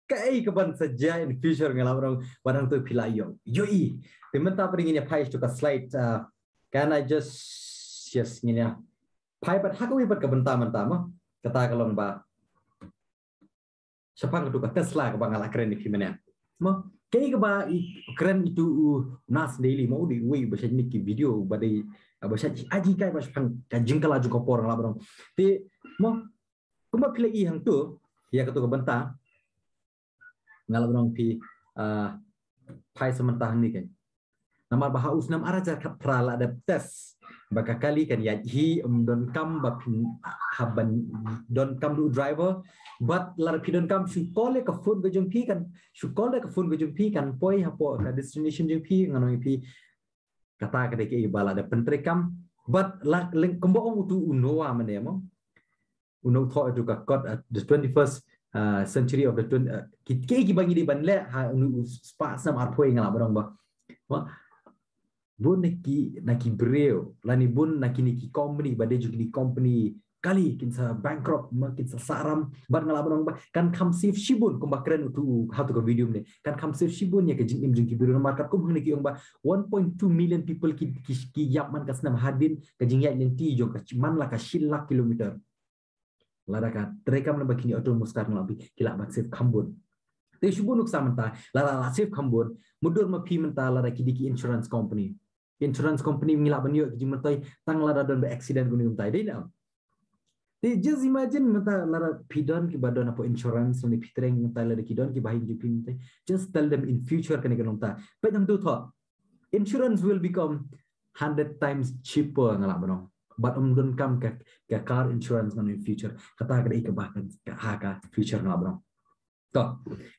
kaei kaban sa jia in future nga lah ban ong, bad hangtu phi la ïoh, ïohi. Te mynta pat ngin ïa phai sha ka slide, ah, can I just, yes, ngin ïa phai pat ha kawei pat ka bynta mynta mo. Kata ka long ba shaphang katu ka Tesla kaba nga la kren ïa phi mynne. Mo, kaei kaba i kren itu u Nas Daily mo, u dei uwei ba shait make ki video ba dei, ba shait ai jinghikai ba shaphang ka jingkylla jong ka por nga lah ban ong. Te mo, kumba phi la i hangtu ïa katu ka bynta, nga lah ban ong phi, ah, phai sa mynta hangne kein. Namar ba ha u snem ar hajar khatphra la dep test ba ka kali kan ïaid hi, ym donkam ba phin hap ban donkam da u driver. Bad lada phi donkam, shu call ïa ka phone ka jong phi kan, shu call ïa ka phone ka jong phi kan poi hapoh ka destination jong phi. Ngan ong ïa phi, kata ka dei kaei ba la dep pyntreikam. Bad la leng, kumba ong utu u Noah mynne mo, u nongthoh ïa ka kot, uh, the twenty-first, uh, century of the twenty, uh, ki, ki, kiba ngi dei ban leh ha u spah snem arphew, nga lah ban ong ba, ba bun na ki, na ki briew lane bun na kine ki company ba dei jong kine ki company kali kin sa bankrupt mo, kin sa sahram. Bad nga lah ban ong ba kan kham safe shibun, kumba kren utu ha tu ka video mynne, kan kham safe shibun ïa ka jingim jong ki briew. Namar katkum hangne ki ong ba one point two million people ki, ki, ki ïap man ka snem hadien ka jingïaid lynti jong ka man la ka shi lak kilometer. Lada ka treikam lem bad kine autonomous car, nga lah ban ong phi, ki lah ban safe kham bun. Te shu bun nuksa mynta, lada la safe kham bun, mutdur ma phi mynta lada ki dei ki insurance company. Insurance company ngi lah ban ïoh ki jingmyntoi tang lada don ba accident kumne kumtai, dei ne em? Te just imagine mynta lada phi don kiba don hapoh insurance, lane phi trei mynta lada ki don kiba ha ïing jong phi mynta. Just tell them in future kane ka long ta. Peit hangtu thoh. Insurance will become hundred times cheaper nga lah ban ong. Bad ym donkam ka, ka car insurance ngan ong in future. Kata ka dei kaba ha ka future nga lah ban ong. To,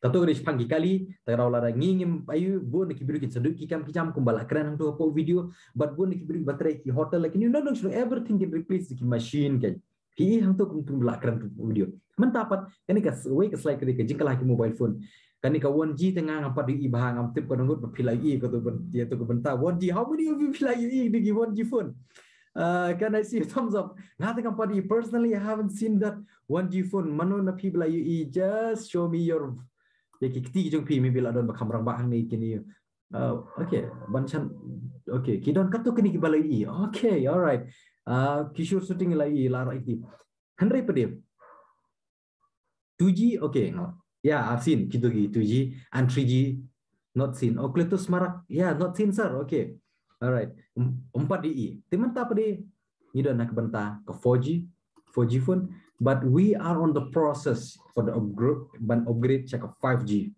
kato ka dei shaphang ki kali, te ka daw lada ngi ngim ïohi, bun na ki briew kin sa duh ki kam ki jam kumba la kren hangtu hapoh video, bad bun na ki briew ba trei ki hotel la kine, nongdong shuh, everything kin replace da ki machine kan. Phi ïohi hangtu kum, kum la kren hapoh video. Mynta pat, kane ka s-, wei ka slide ka dei ka jingkylla ki mobile phone. Kane ka one G te nga ngam pat ïohi bha, ngam tip ka dang ngut ba phi la ïohi kato ban, ïa kato ka bynta one G. How many of you phi la ïohi da ki one G phone? Uh, can I see a thumbs up? Nga te ngam pat ïohi, personally, I haven't seen that one G phone. Mano na phi ba la ïohi, just show me your, ïa ki kti jong phi, maybe la don ba kham rangbah hangne kine. Uh, okay, ban chan, okay, ki don katto kine kiba la ïohi. Okay, all right. Uh, ki sure shooting la ïohi, la rah ïa ki. Hynrei pat de. Two G, okay, no. Yeah, I've seen kito ki two G and three G, not seen. Oh, Kletos Marak, yeah, not seen, sir. Okay. All right. Um, ym pat de ïohi. Te mynta pat de ngi don ha ka bynta ka four G, four G phone, but we are on the process for the upgrade, ban upgrade sha ka five G.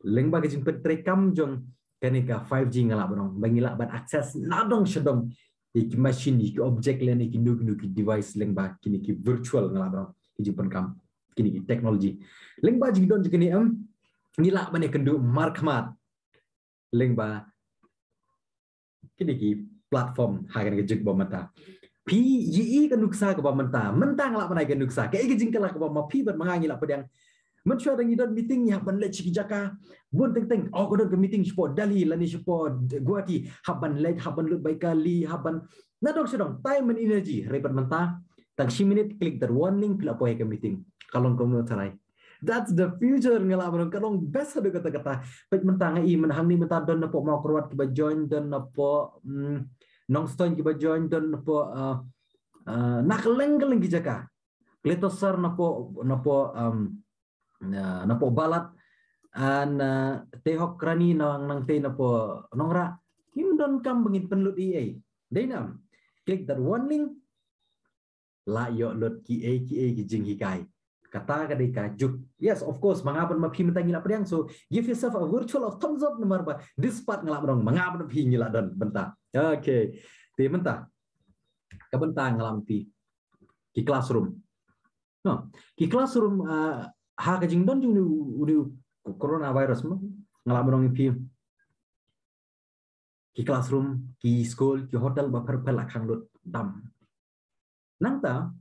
Lyngba ka jingpyntreikam jong kane ka five G nga lah ban ong, ba ngi lah ban access nadong shadong ïa ki machine, ïa ki object lane ïa kino kino ki device lyngba kine ki virtual nga lah ban ong, ki jingpynkam kine ki technology. Lyngba jingdon jong kine em, ngi lah ban ïakynduh markhmat lyngba kine ki platform ha kane ka juk ba mynta. Phi ïohi ka nuksa kaba mynta, mynta nga lah ban ai ka nuksa, kaei ka jingkylla kaba ma phi bad ma nga ngi lah pdiang. Mynshuwa da ngi don meeting ngi hap ban leit sha ki jaka. Bun teng teng, oh, ka don ka meeting shapoh Delhi lane shapoh Guwahati, hap ban leit, hap ban lut bai kali, hap ban nadong shadong, time and energy. Hynrei pat mynta, tang shi minit, click that one link, phi la poi ha ka meeting. Ka long kumno tharai. That's the future nga lah ban ong, ka long best haduh katta katta. Peit mynta nga ïohi mynta hangne mynta don napoh Mawkyrwat kiba join, don napoh, mm, Nongstoiñ kiba join, don napoh, uh, uh, na kylleng kylleng ki jaka. Kletos sir napoh, napoh, um, uh, napoh Balat, and, uh, Tehok Rani nang, nangtei napoh Nongrah. Kim donkam ba ngin pynlut ei ei. Dei nam. Click that one link. La ïoh lut kiei kiei ki jinghikai. Kata ka dei ka juk. Yes, of course, ma nga bad ma phi mynta ngi lah pdiang. So give yourself a virtual of thumbs up namar ba this part nga lah ban ong ma nga bad ma phi ngi lah don bynta. Okay. Te mynta ka bynta nga lah ma phi, ki classroom. No, ki classroom, uh, ha ka jingdon jong une u, une u coronavirus mo, nga lah ban ong ïa phi, ki classroom, ki school, ki hotel bapher bapher la khang lut dam. Nangta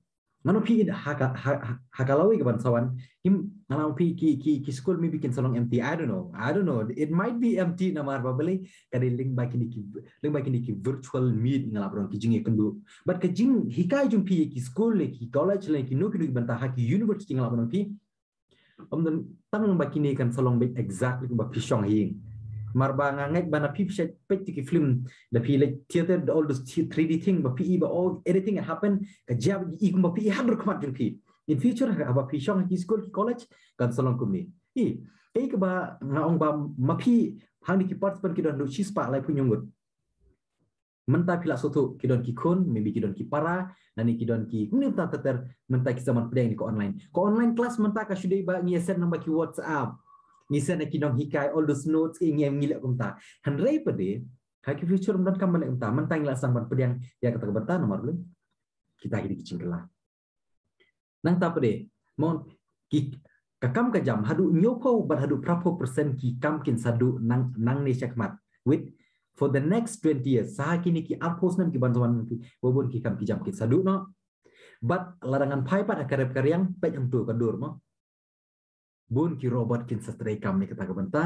ngan ong ïa phi ha ka, ha, ha, ha ka lawei kaban sa wan, kim, ngan ong ïa phi ki, ki, ki school maybe kin sa long empty. I don't know. I don't know. It might be empty namar ba balei ka dei lyngba kine ki, lyngba kine ki virtual meet nga lah ban ong, ki jingïakynduh. Bad ka jinghikai jong phi ki school, ki college, kino kino ki bynta, ha ki university nga lah ban ong ïa phi, ym don tang ba kine kan sa long beit exactly kumba phi shong ha ïing. Namar ba nga ngeit ba na phi phi shait peit ki film, da phi leit theater, all those three D thing, ba phi i ba, oh, everything happen, ka jia i kumba phi i ha khmat jong phi. In future haba phi shong ha ki school, ki college, kan sa long kumne. I, kaei kaba nga ong ba ma phi, hangne ki participant ki don haduh shispah laiphew hynñiew ngut. Mynta phi lah sngewthuh, ki don ki khun, maybe ki don ki para, lane ki don ki, kumne mynta ter ter, mynta ki sa man pdiang ïa ka online. Ka online class mynta ka shu dei ba ngi ïa send nang ba ki WhatsApp. Ngi send ïa ki nonghikai all those notes, eh, ngi, ngi leh kumta. Hynrei pat de ha ki future ym donkam ban leh kumta. Mynta ngi lah sdang ban pdiang ïa kata ka bynta namar balei? Kita ki dei ki jingkylla. Nangta pat de, mo, ki, ka kam ka jam, haduh hynñiewphew bad haduh phraphew percent ki kam kin sa duh nang, nangne shakhmat. Wait, for the next twenty years, sa ha kine ki arphew snem ki ban sa wan, ki, ba bun ki kam ki jam kin sa duh noh. Bad lada ngan phai pat ha ka rep ka riang, peit hangtu ka dur mo. Bun ki robot kin sa trei kam ïa kata ka bynta.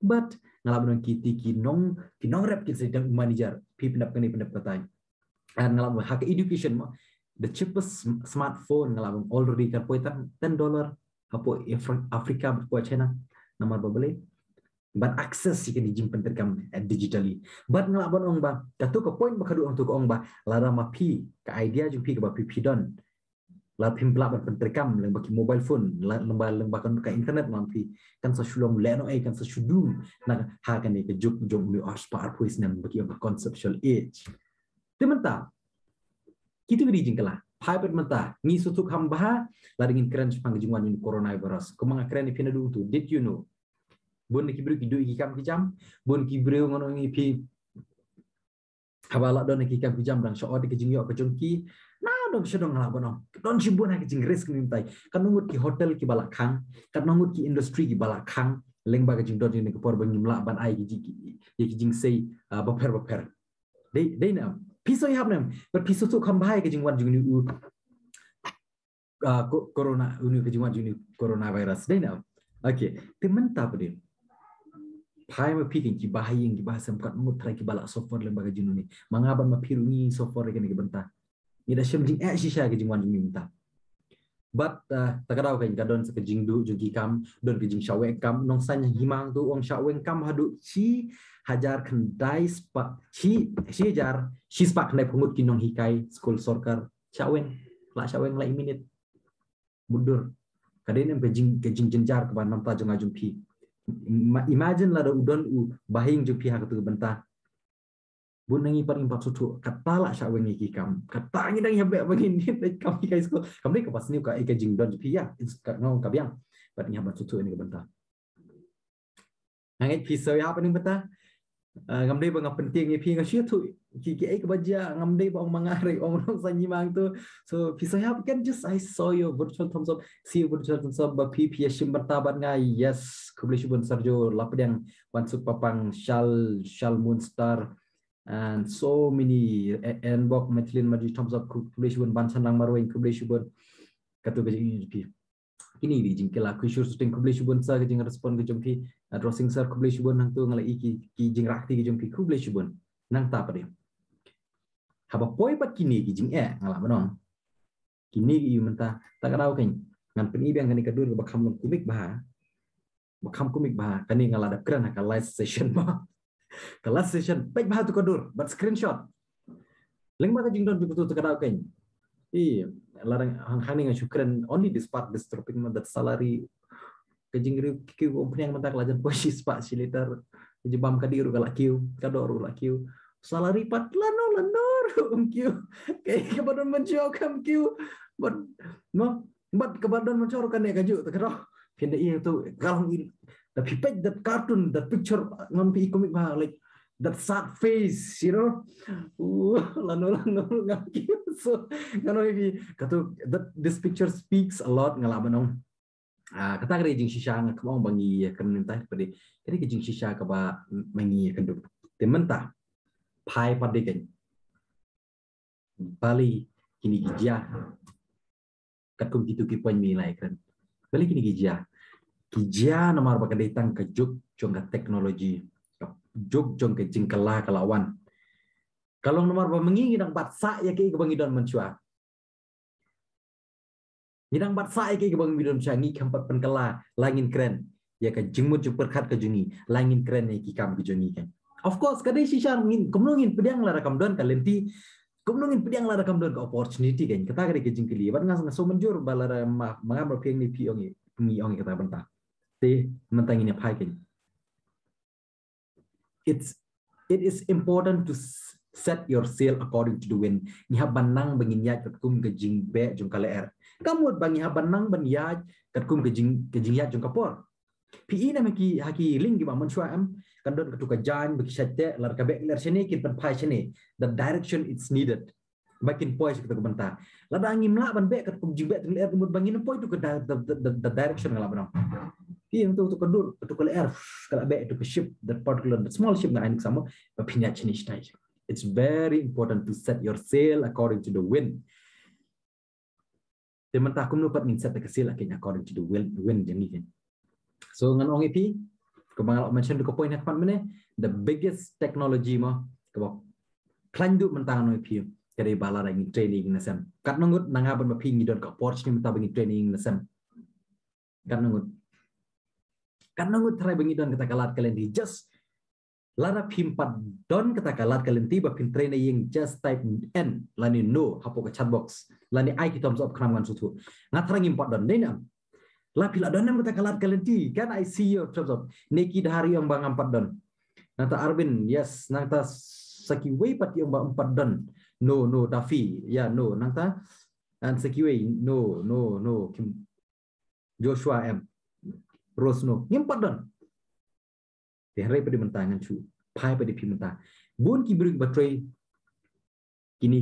Bad nga lah ban ong kiti ki nong, ki nongrep kin sa dang manager. Phi pyndap kane pyndap katai. And nga lah ban ong ha ka education mo, the cheapest sm-, smartphone nga lah ban ong already kan poi tang ten dollar hapoh Afri-, Africa bad hapoh China. Namar ba balei? Ban access ïa kine ki jingpyntreikam, eh, digitally. Bad nga lah ban ong ba kato ka point ba ka duh hangtu ka ong ba lada ma phi, ka idea jong phi kaba phi, phi don, la phim lah ban pyntreikam lyngba ki mobile phone, la, lyngba, lyngba ka, ka internet, ma phi kan sa shu long lehnohei, kan sa shu dum na ha kane ka juk jong une u arspah arphew snem ba ki ong ka conceptual age. Te mynta kito ki dei jingkylla. Phai pat mynta, ngi sngewthuh kham bha lada ngin kren shaphang ka jingwan ïa u coronavirus. Kumba nga kren ïa phi naduh tu, did you know? Bun ki briew ki duh ïa ki kam ki jam, bun ki briew ngan ong ïa phi, haba la don ki kam ki jam dang shu ot ka jingïoh ka jong ki. Na don shu don, nga lah ban ong, don shibun ha ka jingrisk mynta. Katno ngut ki hotel kiba la khang, katno ngut ki industry kiba la khang lyngba ka jingdon jong kane ka por ba ngim lah ban ai ki jing, ki, ki jingsei, ah, bapher bapher. Dei, dei ne em? Phi sngewthuh ne em? Bad phi sngewthuh kham bha ïa ka jingwan jong une u, ah, co-, corona, une ka jingwan jong une u coronavirus. Dei ne em? Okay, te mynta pat de, phai ma phi, ki bahaïing ki bahasem, katno ngut trai kiba la suffer lyngba ka jingwan une. Ma nga bad ma phi ruh ngi suffer ïa kane ka bynta. Ngi da shem jingeh shisha ïa ka jingwan jong une mynta. Bad, ah, ta ka daw kan ka don sa ka jingduh jong ki kam, don ka jingshah weng kam, nongsan hima hangtu u ong shah weng kam haduh shi hajar khyndai spah, shi, shi hajar shi spah khyndaiphew ngut ki nonghikai skul sorkar. Shah weng, la shah weng lai minit. Mutdur. Ka dei ne em ka jing, ka jingjynjar kaba namar jong nga jong phi. Ma-, imagine lada u don u bahaïing jong phi ha katu ka bynta. Bun na ngi pat ngim pat sngewthuh, kata la shah weng ïa ki kam. Kata ngi dang ïa beh ba ngin leit kam hikai skul. Kam dei kaba sniew ka, ïa ka jingdon jong phi ïa. It's ka, nga ong ka biang. Bad ngi hap ban sngewthuh ïa kane ka bynta. Nga ngeit phi sngewthuh ïa kane ka bynta. Ah, ngam dei ba nga pyntieng ïa phi, nga sngewthuh ki, kiei kiba jia, ngam dei ba ong ma nga ruh, ong nongsan hima hangtu. So phi sngewthuh ïa phi kan just, I saw your virtual thumbs up. See your virtual thumbs up, ba phi, phi ïa shim bynta bad nga. Yes, khublei shibun Sergio Lapdiang, Wansuk Papang, Shal, Shal Moonstar, and so many, e-, Enbok, Madeline Marjorie, thumbs up, khublei shibun, Ban Shanlang Marweiñ, khublei shibun. Katu ka jingïohi. Kine ki jingkylla, Khuishur Suting, khublei shibun sa ka jingrespond ka jong phi. Adrosing Sir, khublei shibun, nangtu nga la i ki, ki jingrah kti ka jong phi, khublei shibun. Nangta pat de, haba poi pat kine ki jingeh, nga lah ban ong, kine ki ïa mynta, ta ka daw kan ngan pyni biang kane ka dur ba kham long kumne bha. Ba kham kumne bha, kane nga la dep kren ha ka live session ba. Ka live session, peit bha tu ka dur, bad screenshot. Lyngba ka jingdon jong katu, ta ka daw kan. I, la dang hang, hangne nga shu kren only this part, this topic, ma, that salary. Ka jingkiew, kiew umphniang mynta ka la jan poi shi spah shi litar. Ka jingbam ka dih ruh ka la kiew, ka doh ruh la kiew. Salary pat lano lano ruh um kiew. Kaei kaba don mynshuwa kam kiew. Bad, no, bad kaba don mynshuwa ruh kane kajuh, ta ka daw. Phin da ïohi tu, ka long i, da phi peit that cartoon, that picture, ngam phi i kumne bha, like, that sad face, you know. Uh, lano lano ngam kiew. So ngan ong ïa phi, katu, that, this picture speaks a lot, nga lah ban ong. Ah, kata ka dei jingshisha, nga kam ong ba ngi ïa kren mynta pat de, ka dei ka jingshisha kaba ma ngi ïa kyndup. Te mynta, phai pat de kan. Balei kine ki jia? Katkum kitu ki point ma ngi la ïa kren. Balei kine ki jia? Ki jia namar ba ka dei tang ka juk jong ka technology, ka juk jong ka jingkylla ka la wan. Ka long namar ba ma ngi ngi dang bat sah ïa kaei kaba ngi don mynshuwa. Ngi dang bat sah ïa kaei kaba ngi don mynshuwa, ngi khlem pat pynkylla, la ngin kren ïa ka jingmut jingpyrkhat ka jong ngi, la ngin kren ïa ki kam ki jong ngi kan. Of course, ka dei shisha, ngin, kumno ngin pdiang lada kam don ka lynti, kumno ngin pdiang lada kam don ka opportunity kan. Kata ka dei ka jingkylli. Bad nga, nga sngewmynjur ba lada ma, ma nga ma phi ne phi ong, ngi ong ïa kata bynta. Te mynta ngin ïa phai kan. It's, it is important to s-, set your sail according to the wind. Ngi hap ban nang ba ngin ïaid katkum ka jingbeh jong ka lyer. Ka mut ba ngi hap ban nang ban ïaid katkum ka jing, ka jingïaid jong ka por. Phi i ne em ha ki, ha ki lieng kiba mynshuwa em, kan don katu ka jaiñ ba ki shait teh, lada ka beh lyer shane kin pynphai shane. The direction it's needed. Ba kin poi sha kata ka bynta. Lada ngim lah ban beh katkum jingbeh jong ka lyer, ka mut ba ngin poi tu ka di-, the, the, the, the direction nga lah ban ong. Phi ïohi tu, tu ka dur, tu ka lyer, ka la beh tu ka ship, that particular, that small ship nga ai ïa ka samo, ba phin ïaid shane shatai. It's very important to set your sail according to the wind. Te mynta kumno pat ngin set ka sail according to the wind, wind jong ngi kan. So ngan ong ïa phi, kumba nga la mention tu ka point ha khmat mynne, the biggest technology mo, kaba khlaiñ duh mynta ngan ong ïa phi, ka dei ba lada ngin train ïing na sem. Katno ngut na nga bad ma phi ngi don ka opportunity mynta ba ngin train ïing na sem? Katno ngut? Katno ngut tharai ba ngi don kata ka lad ka lynti? Just lada phim pat don kata ka lad ka lynti ba phin train ïing, just type N lane no hapoh ka chat box lane ai ki thumbs up, khnang ngan sngewthuh. Nga tharai ngim pat don, dei ne em? La phi la don ne em kata ka lad ka lynti? Can I see your thumbs up? Neki Dhar i ong ba ngam pat don. Nangta Arvin, yes. Nangta sa kiwei pat i ong ba ym pat don. No, no, Daffy. Ya, no. Nangta An sa kiwei, no, no, no, kim, Joshua em, Rose no, ngim pat don. Te hynrei pat mynta ngan shu phai pat phi mynta. Bun ki briew ba trei kine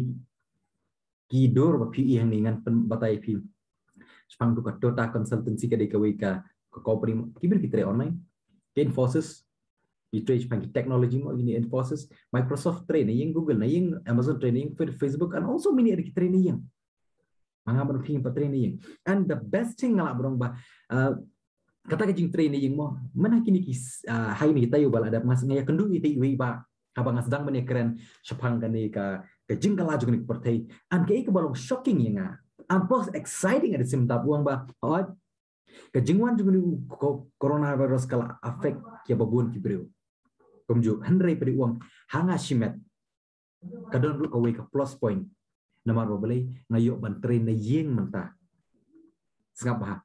ki dur ba phi ïohi hangne ngan pynbatai phi. Shaphang tu ka Tota Consultancy ka dei kawei ka, ka company, ki briew ki trei online. Ka Infosys, ki trei shaphang ki technology mo, kine Infosys, Microsoft trei na ïing, Google na ïing, Amazon trei na ïing, Fe-, Facebook, and also many other ki trei na ïing. Ma nga ban phi pat trei na ïing. And the best thing nga lah ban ong ba, uh, kata ka jingtrei na ïing mo, mynta kine ki, uh, ha kine ki taïew ba la dep nga sngew ïakynduh ïa i wei ba, haba nga sdang ban ïakren shaphang kane ka, ka jingkylla jong kane ka pyrthei. And kaei kaba long shocking ïa nga, and plus exciting at the same time, u ong ba, hooid, ka jingwan jong une u ko-, coronavirus ka la affect ïa ba bun ki briew. Kumjuh, hynrei pat u ong, ha nga shimet ka don ruh kawei ka plus point. Namar ba balei, nga ïoh ban trei na ïing mynta. Sngap bha.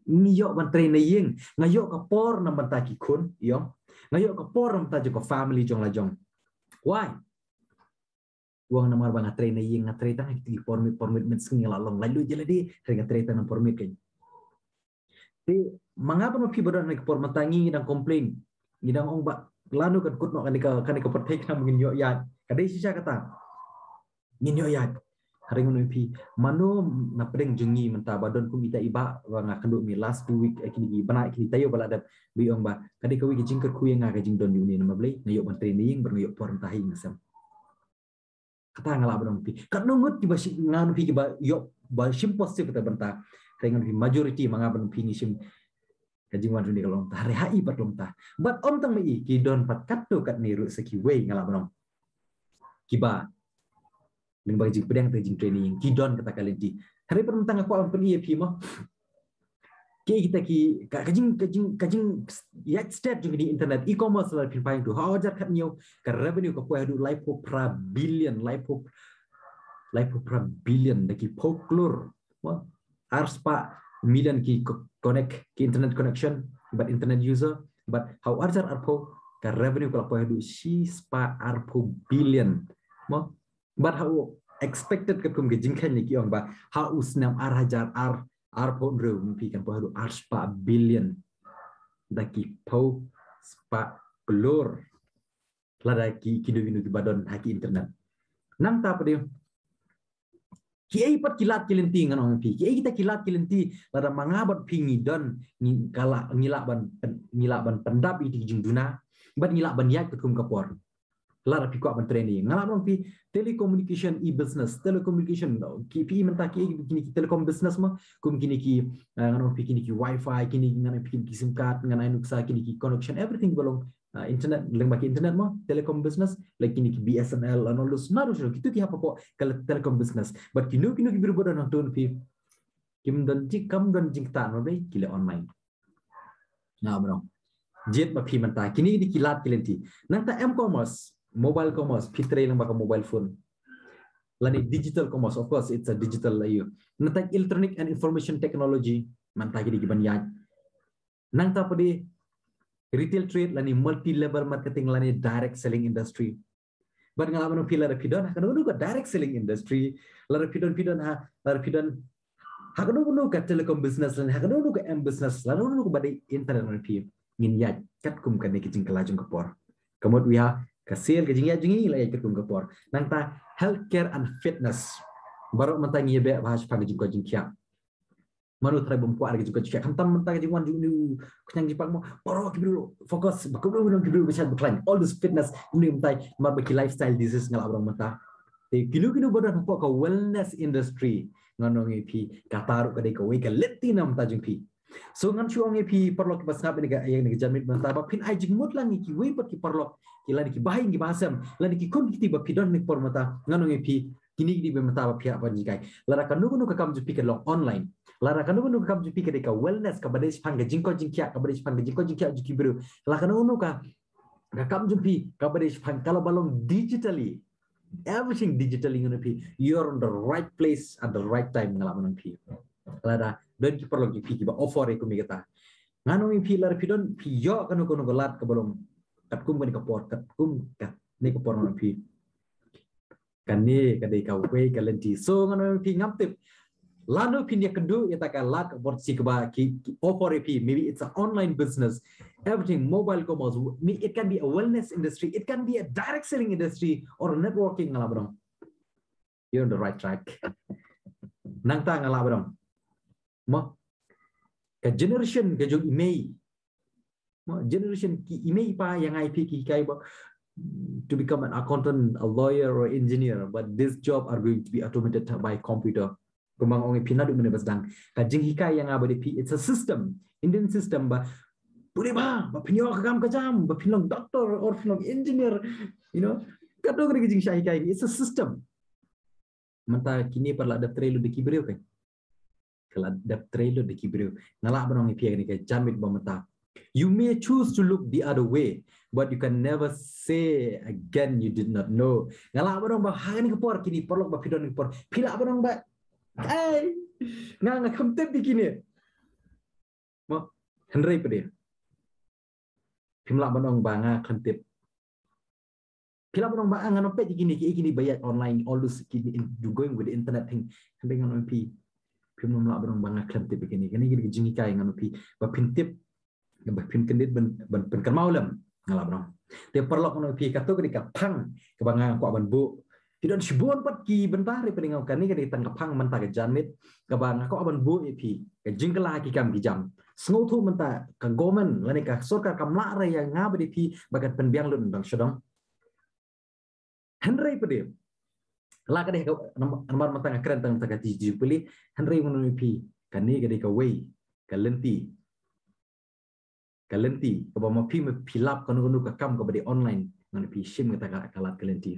Nga ïoh ban trei na ïing, nga ïoh ka por na bynta ki khun, ïoh. Nga ïoh ka por na bynta jong ka family jong la jong. Why? Wang namar ba nga trei na ïing, nga trei tang ha ki por mit, por mit, mit sngi nga la long, la lut jela di, trei nga trei tang por mit kan. Te ma nga ban ong phi ba don ha ka por mynta ngi dang complain, ngi dang ong ba lano kan kut noh kane ka, kane ka pyrthei, khnang ngin ïoh ïaid. Ka dei shisha kata, ngin ïoh ïaid. Hynrei ngan ong phi, mano na pdeng jong ngi mynta ba don kum ita i bah ba nga kynduh mi last two week, eh, kine ki bnai, kine taïew ba la dep, ba i ong ba ka dei kawei ka jingkyrkhu ïa nga ka jingdon ïa une, namar balei, nga ïoh ban trei na ïing bad nga ïoh por mynta ha ïing sem. Kata nga lah ban ong phi. Katno ngut kiba shi-, ngan ong phi kiba ïoh ba shim positive kata bynta. Hynrei ngan ong phi majority ma nga ban ong phi ngi shim ka jingwan jong kane ka long mynta. Hynrei ha i pat long mynta. Bad ym tang ma i, ki don pat katto katne ruh sa kiwei nga lah ban ong. Kiba lyngba ka jingpdiang te jingtrei na ïing, ki don kata ka lynti. Hynrei pat mynta nga kwah ban pyni ïa phi mo. Ki, kita ki, ka, ka jing, ka jing, ka jing ïaid stet jong kine internet, e-commerce la phin pang tu. Ha u hajar khathynñiew, ka revenue ka poi haduh laiphew phra billion, laiphew, laiphew phra billion, da ki phew klur. Mo? Ar spah million ki co-, connect, ki internet connection, bad internet user, bad ha u hajar arphew, ka revenue ka la poi haduh shi spah arphew billion. Mo? Bad ha u expected katkum ka jingkheiñ ne ki ong ba ha u snem ar hajar ar, arphew hynriew, phi kan poi haduh ar spah billion. Da ki phew spah klur. Lada ki, ki dei kino kiba don ha ki internet. Nangta pat de, kiei pat ki lad ki lynti ngan ong phi. Kiei kita ki lad ki lynti, lada ma nga bad phi ngi don, ngi ka la, ngi lah ban pyn-, ngi lah ban pyndap ïa ki jingduna. Bad ngi lah ban ïaid katkum ka por. Lada phi kwah ban trei na ïing. Nga lah ban ong phi telecommunication, e-business, telecommunication, ki phi mynta ki, kine ki telecom business mo, kum kine ki, eh, ngan ong phi kine ki wifi, kine, ngan ong phi kine ki sim card, ngan ai nuksa kine ki connection, everything ba long, eh, internet, lyngba ki internet mo, telecom business, like kine ki B S N L, and all those, naduh shuh, kitu ki hapoh ka telecom business. But kino kino ki briew ba don hangto phi, kim don jing, kam don jingktah mo, ba ki leh online. Nga ong. Jied ma phi mynta. Kine dei ki lad ki lynti. Nangta m-commerce, mobile commerce, phi trei lyngba ka mobile phone. Lane digital commerce, of course, it's a digital, uh, ïa. Nangta electronic and information technology, mynta ki dei kiban ïaid. Nangta pat de retail trade, lane multi-level marketing, lane direct selling industry. Bad nga lah ban ong phi lada phi don ha kano kano ka direct selling industry, lada phi don, phi don ha, lada phi don ha kano kano ka telecom business, lane ha kano kano ka m-business, lada kano kano kaba dei internet, lada phi, ngin ïaid katkum kane ka jingkylla jong ka por. Ka mut wi ha ka sel ka jingïaid jong ngi la ïaid katkum ka por. Nangta healthcare and fitness. Baroh mynta ngi ïa beh bha shaphang ka jingkoit jingkhiah. Mano trai bym kwah ka jingkoit jingkhiah. Khamtam mynta ka jingwan jong une u khñiang jingpang mo. Baroh ki briew focus, ba ki briew, ki briew ba shait ba khlaiñ. All this fitness, une mynta, namar ba ki lifestyle disease nga lah ban ong mynta. Te kino kino ba don hapoh ka wellness industry, ngan ong ïa phi, kata ruh ka dei kawei ka lynti na bynta jong phi. So ngan shu ong ïa phi paralok kiba sngap ïa kane ka, ïa kane ka janmiet mynta, ba phin ai jingmut lang ïa kiwei pat ki paralok, ki lane ki bahaïing ki bahasem, lane ki khun ki kti ba phi don ha kane ka por mynta, ngan ong ïa phi, kine ki dei ba mynta ba phi hap ban jingkai. Lada kano kano ka kam jong phi ka long online. Lada kano kano ka kam jong phi ka dei ka wellness, kaba dei shaphang ka jingkoit jingkhiah, kaba dei shaphang ka jingkoit jingkhiah jong ki briew. Lada kano kano ka, ka kam jong phi kaba dei shaphang, ka la ba long digitally. Everything digitally, ngan ong ïa phi, you're on the right place at the right time, nga lah ban ong ïa phi. Lada don ki paralok jong phi kiba offer ïa kum ïa kata, ngan ong ïa phi, lada phi don, phi ïoh kano kano ka lad kaba long katkum kane ka por, katkum kane ka por, ngan ong ïa phi. Kane ka dei kawei ka lynti. So ngan ong ïa phi, ngam tip lano phin ïakynduh ïa kata ka lad ka opportunity kaba ki, ki offer ïa phi. Maybe it's an online business, everything, mobile commerce. It can be a wellness industry, it can be a direct selling industry or a networking, nga lah ban ong you're on the right track. Nangta nga lah ban ong, mo, ka generation ka jong i mei, mo, generation ki i mei i pa ïa nga ïa phi ki hikai ba to become an accountant, a lawyer or engineer, but this job are going to be automated by computer. Kumba nga ong ïa phi naduh mynne ba sdang, ka jinghikai ïa nga bad ïa phi, it's a system, Indian system ba pule ba, ba phin ïoh ka kam ka jam, ba phin long doctor or phin long engineer, you know. Kato ka dei ka jingshah hikai, it's a system. Mynta kine pat la dep trei lut da ki briew, kan? Ka la dep trei lut da ki briew. Nga lah ban ong ïa phi ha kane ka janmiet ba mynta, you may choose to look the other way, but you can never say again you did not know. Nga lah ban ong ba ha kane ka por, kine paralok ba phi don ha kane ka por, phi lah ban ong ba, ai, nga, nga khlem tip ïa kine, mo, hynrei pat de phim lah ban ong ba nga khlem tip. Phi lah ban ong ba, ah, ngan ym peit ïa kine, ki, kine ba ïaid online, all those, kine, in, going with the internet thing. Hynrei ngan ong ïa phi, phim lah ban ong ba nga khlem tip ïa kine. Kane ka dei ka jinghikai, ngan ong ïa phi, ba phin tip, ba phin kyndit ban, ban pynkynmaw lem, nga lah ban ong. Te paralok, ngan ong ïa phi, kato ka dei ka phang kaba nga kwah ban buh. Ki don shibun pat ki bynta, hynrei pynlong, kane ka dei tang ka phang mynta ka janmiet kaba nga kwah ban buh ïa phi, ka jingkylla ki kam ki jam. Sngewthuh mynta ka government lane ka sorkar kam lah re ïa nga bad ïa phi ba kan pynbiang lut na dong sha dong. Hynrei pat de, la ka dei ka nam-, namar mynta nga kren tang mynta ka T G pule, hynrei ngan ong ïa phi, kane ka dei kawei ka lynti, ka lynti kaba ma phi, ma phi lap kano kano ka kam kaba dei online, ngan ong ïa phi, shim kata ka, ka lad ka lynti.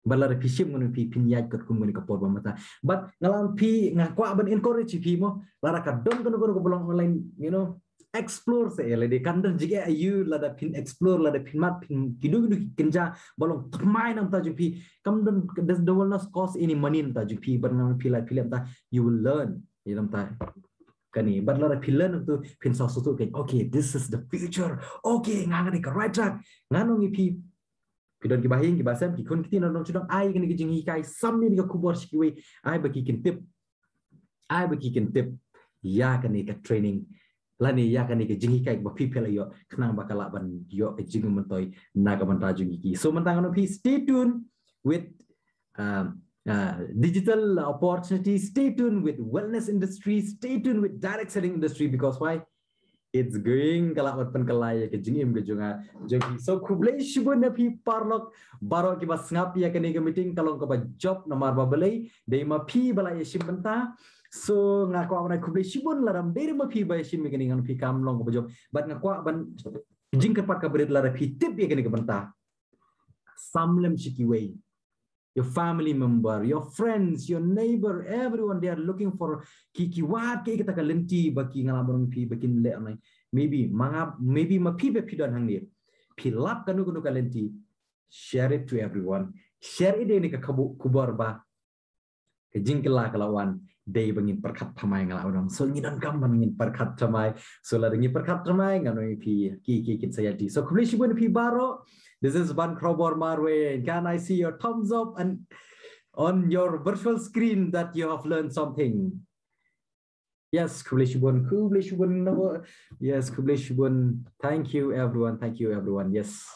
Bad lada phi shim, ngan ong ïa phi, phin ïaid katkum kane ka por ba mynta. Bad nga lah ban ong ïa phi, nga kwah ban encourage ïa phi, mo, lada ka don kano kano kaba long online, you know, explore seh ïa lade. Kan don jingeh aïu lada phin explore, lada phin mad, phin kiew kiew ki kynja ba long thymmai na ka bynta jong phi. Kam don, there's, the will not cost any money na ka bynta jong phi, bad ngan ong ïa phi, lada phi leh kumta, you will learn ïa kumta. Kane, bad lada phi learn kumto, phin sa sngewthuh, okay, okay, this is the future. Okay, nga, nga dei ha ka right track. Ngan ong ïa phi, phi don kiba ha ïing kiba ha sem, ki khun ki kti na dong sha dong, ai kane ka jinghikai, sam ïa kane ka khubor sha kiwei, ai ba ki kyntip, ai ba ki kyntip ïa kane ka training lane ïa kane ka jinghikai ba phi, phi la ïoh, khnang ba ka lah ban ïoh ka jingmyntoi na ka bynta jong ki. So mynta ngan ong ïa phi, stay tuned with, um, uh, digital opportunity, stay tuned with wellness industry, stay tuned with direct selling industry, because why? It's going, ka lah ban pynkylla ïa ka jingim ka jong nga, jong phi. So khublei shibun ïa phi paralok baroh kiba sngap ïa kane ka meeting, ka long kaba jop namar ba balei, dei ma phi ba la ïashim bynta. So nga kwah ban ai khublei shibun, lada ym dei ma phi ba ïashim ïa kane, ngan ong ïa phi, kam long kaba jop. Bad nga kwah ban jingkyrpad kaba rit, lada phi tip ïa kane ka bynta, sam lem sha kiwei, your family member, your friends, your neighbor, everyone, they are looking for, ki, ki wad kaei kata ka lynti ba ki, nga lah ban ong ïa phi, ba kin leh online. Maybe ma nga, maybe ma phi ba phi don hangne, phi lap kano kano ka lynti, share it to everyone. Share ïa kane ka khabu-, khubor ba ka jingkylla ka la wan, dei ba ngin pyrkhat thymmai, nga lah ban ong. So ngi donkam ban ngin pyrkhat thymmai. So lada ngi pyrkhat thymmai, ngan ong ïa phi, ki, ki kin sa ïaid. So khublei shibun ïa phi baroh. This is Ban Khrawbor Marwein. Can I see your thumbs up and on your virtual screen that you have learned something? Yes, khublei shibun, khublei shibun, no? Yes, khublei shibun. Thank you everyone. Thank you everyone. Yes.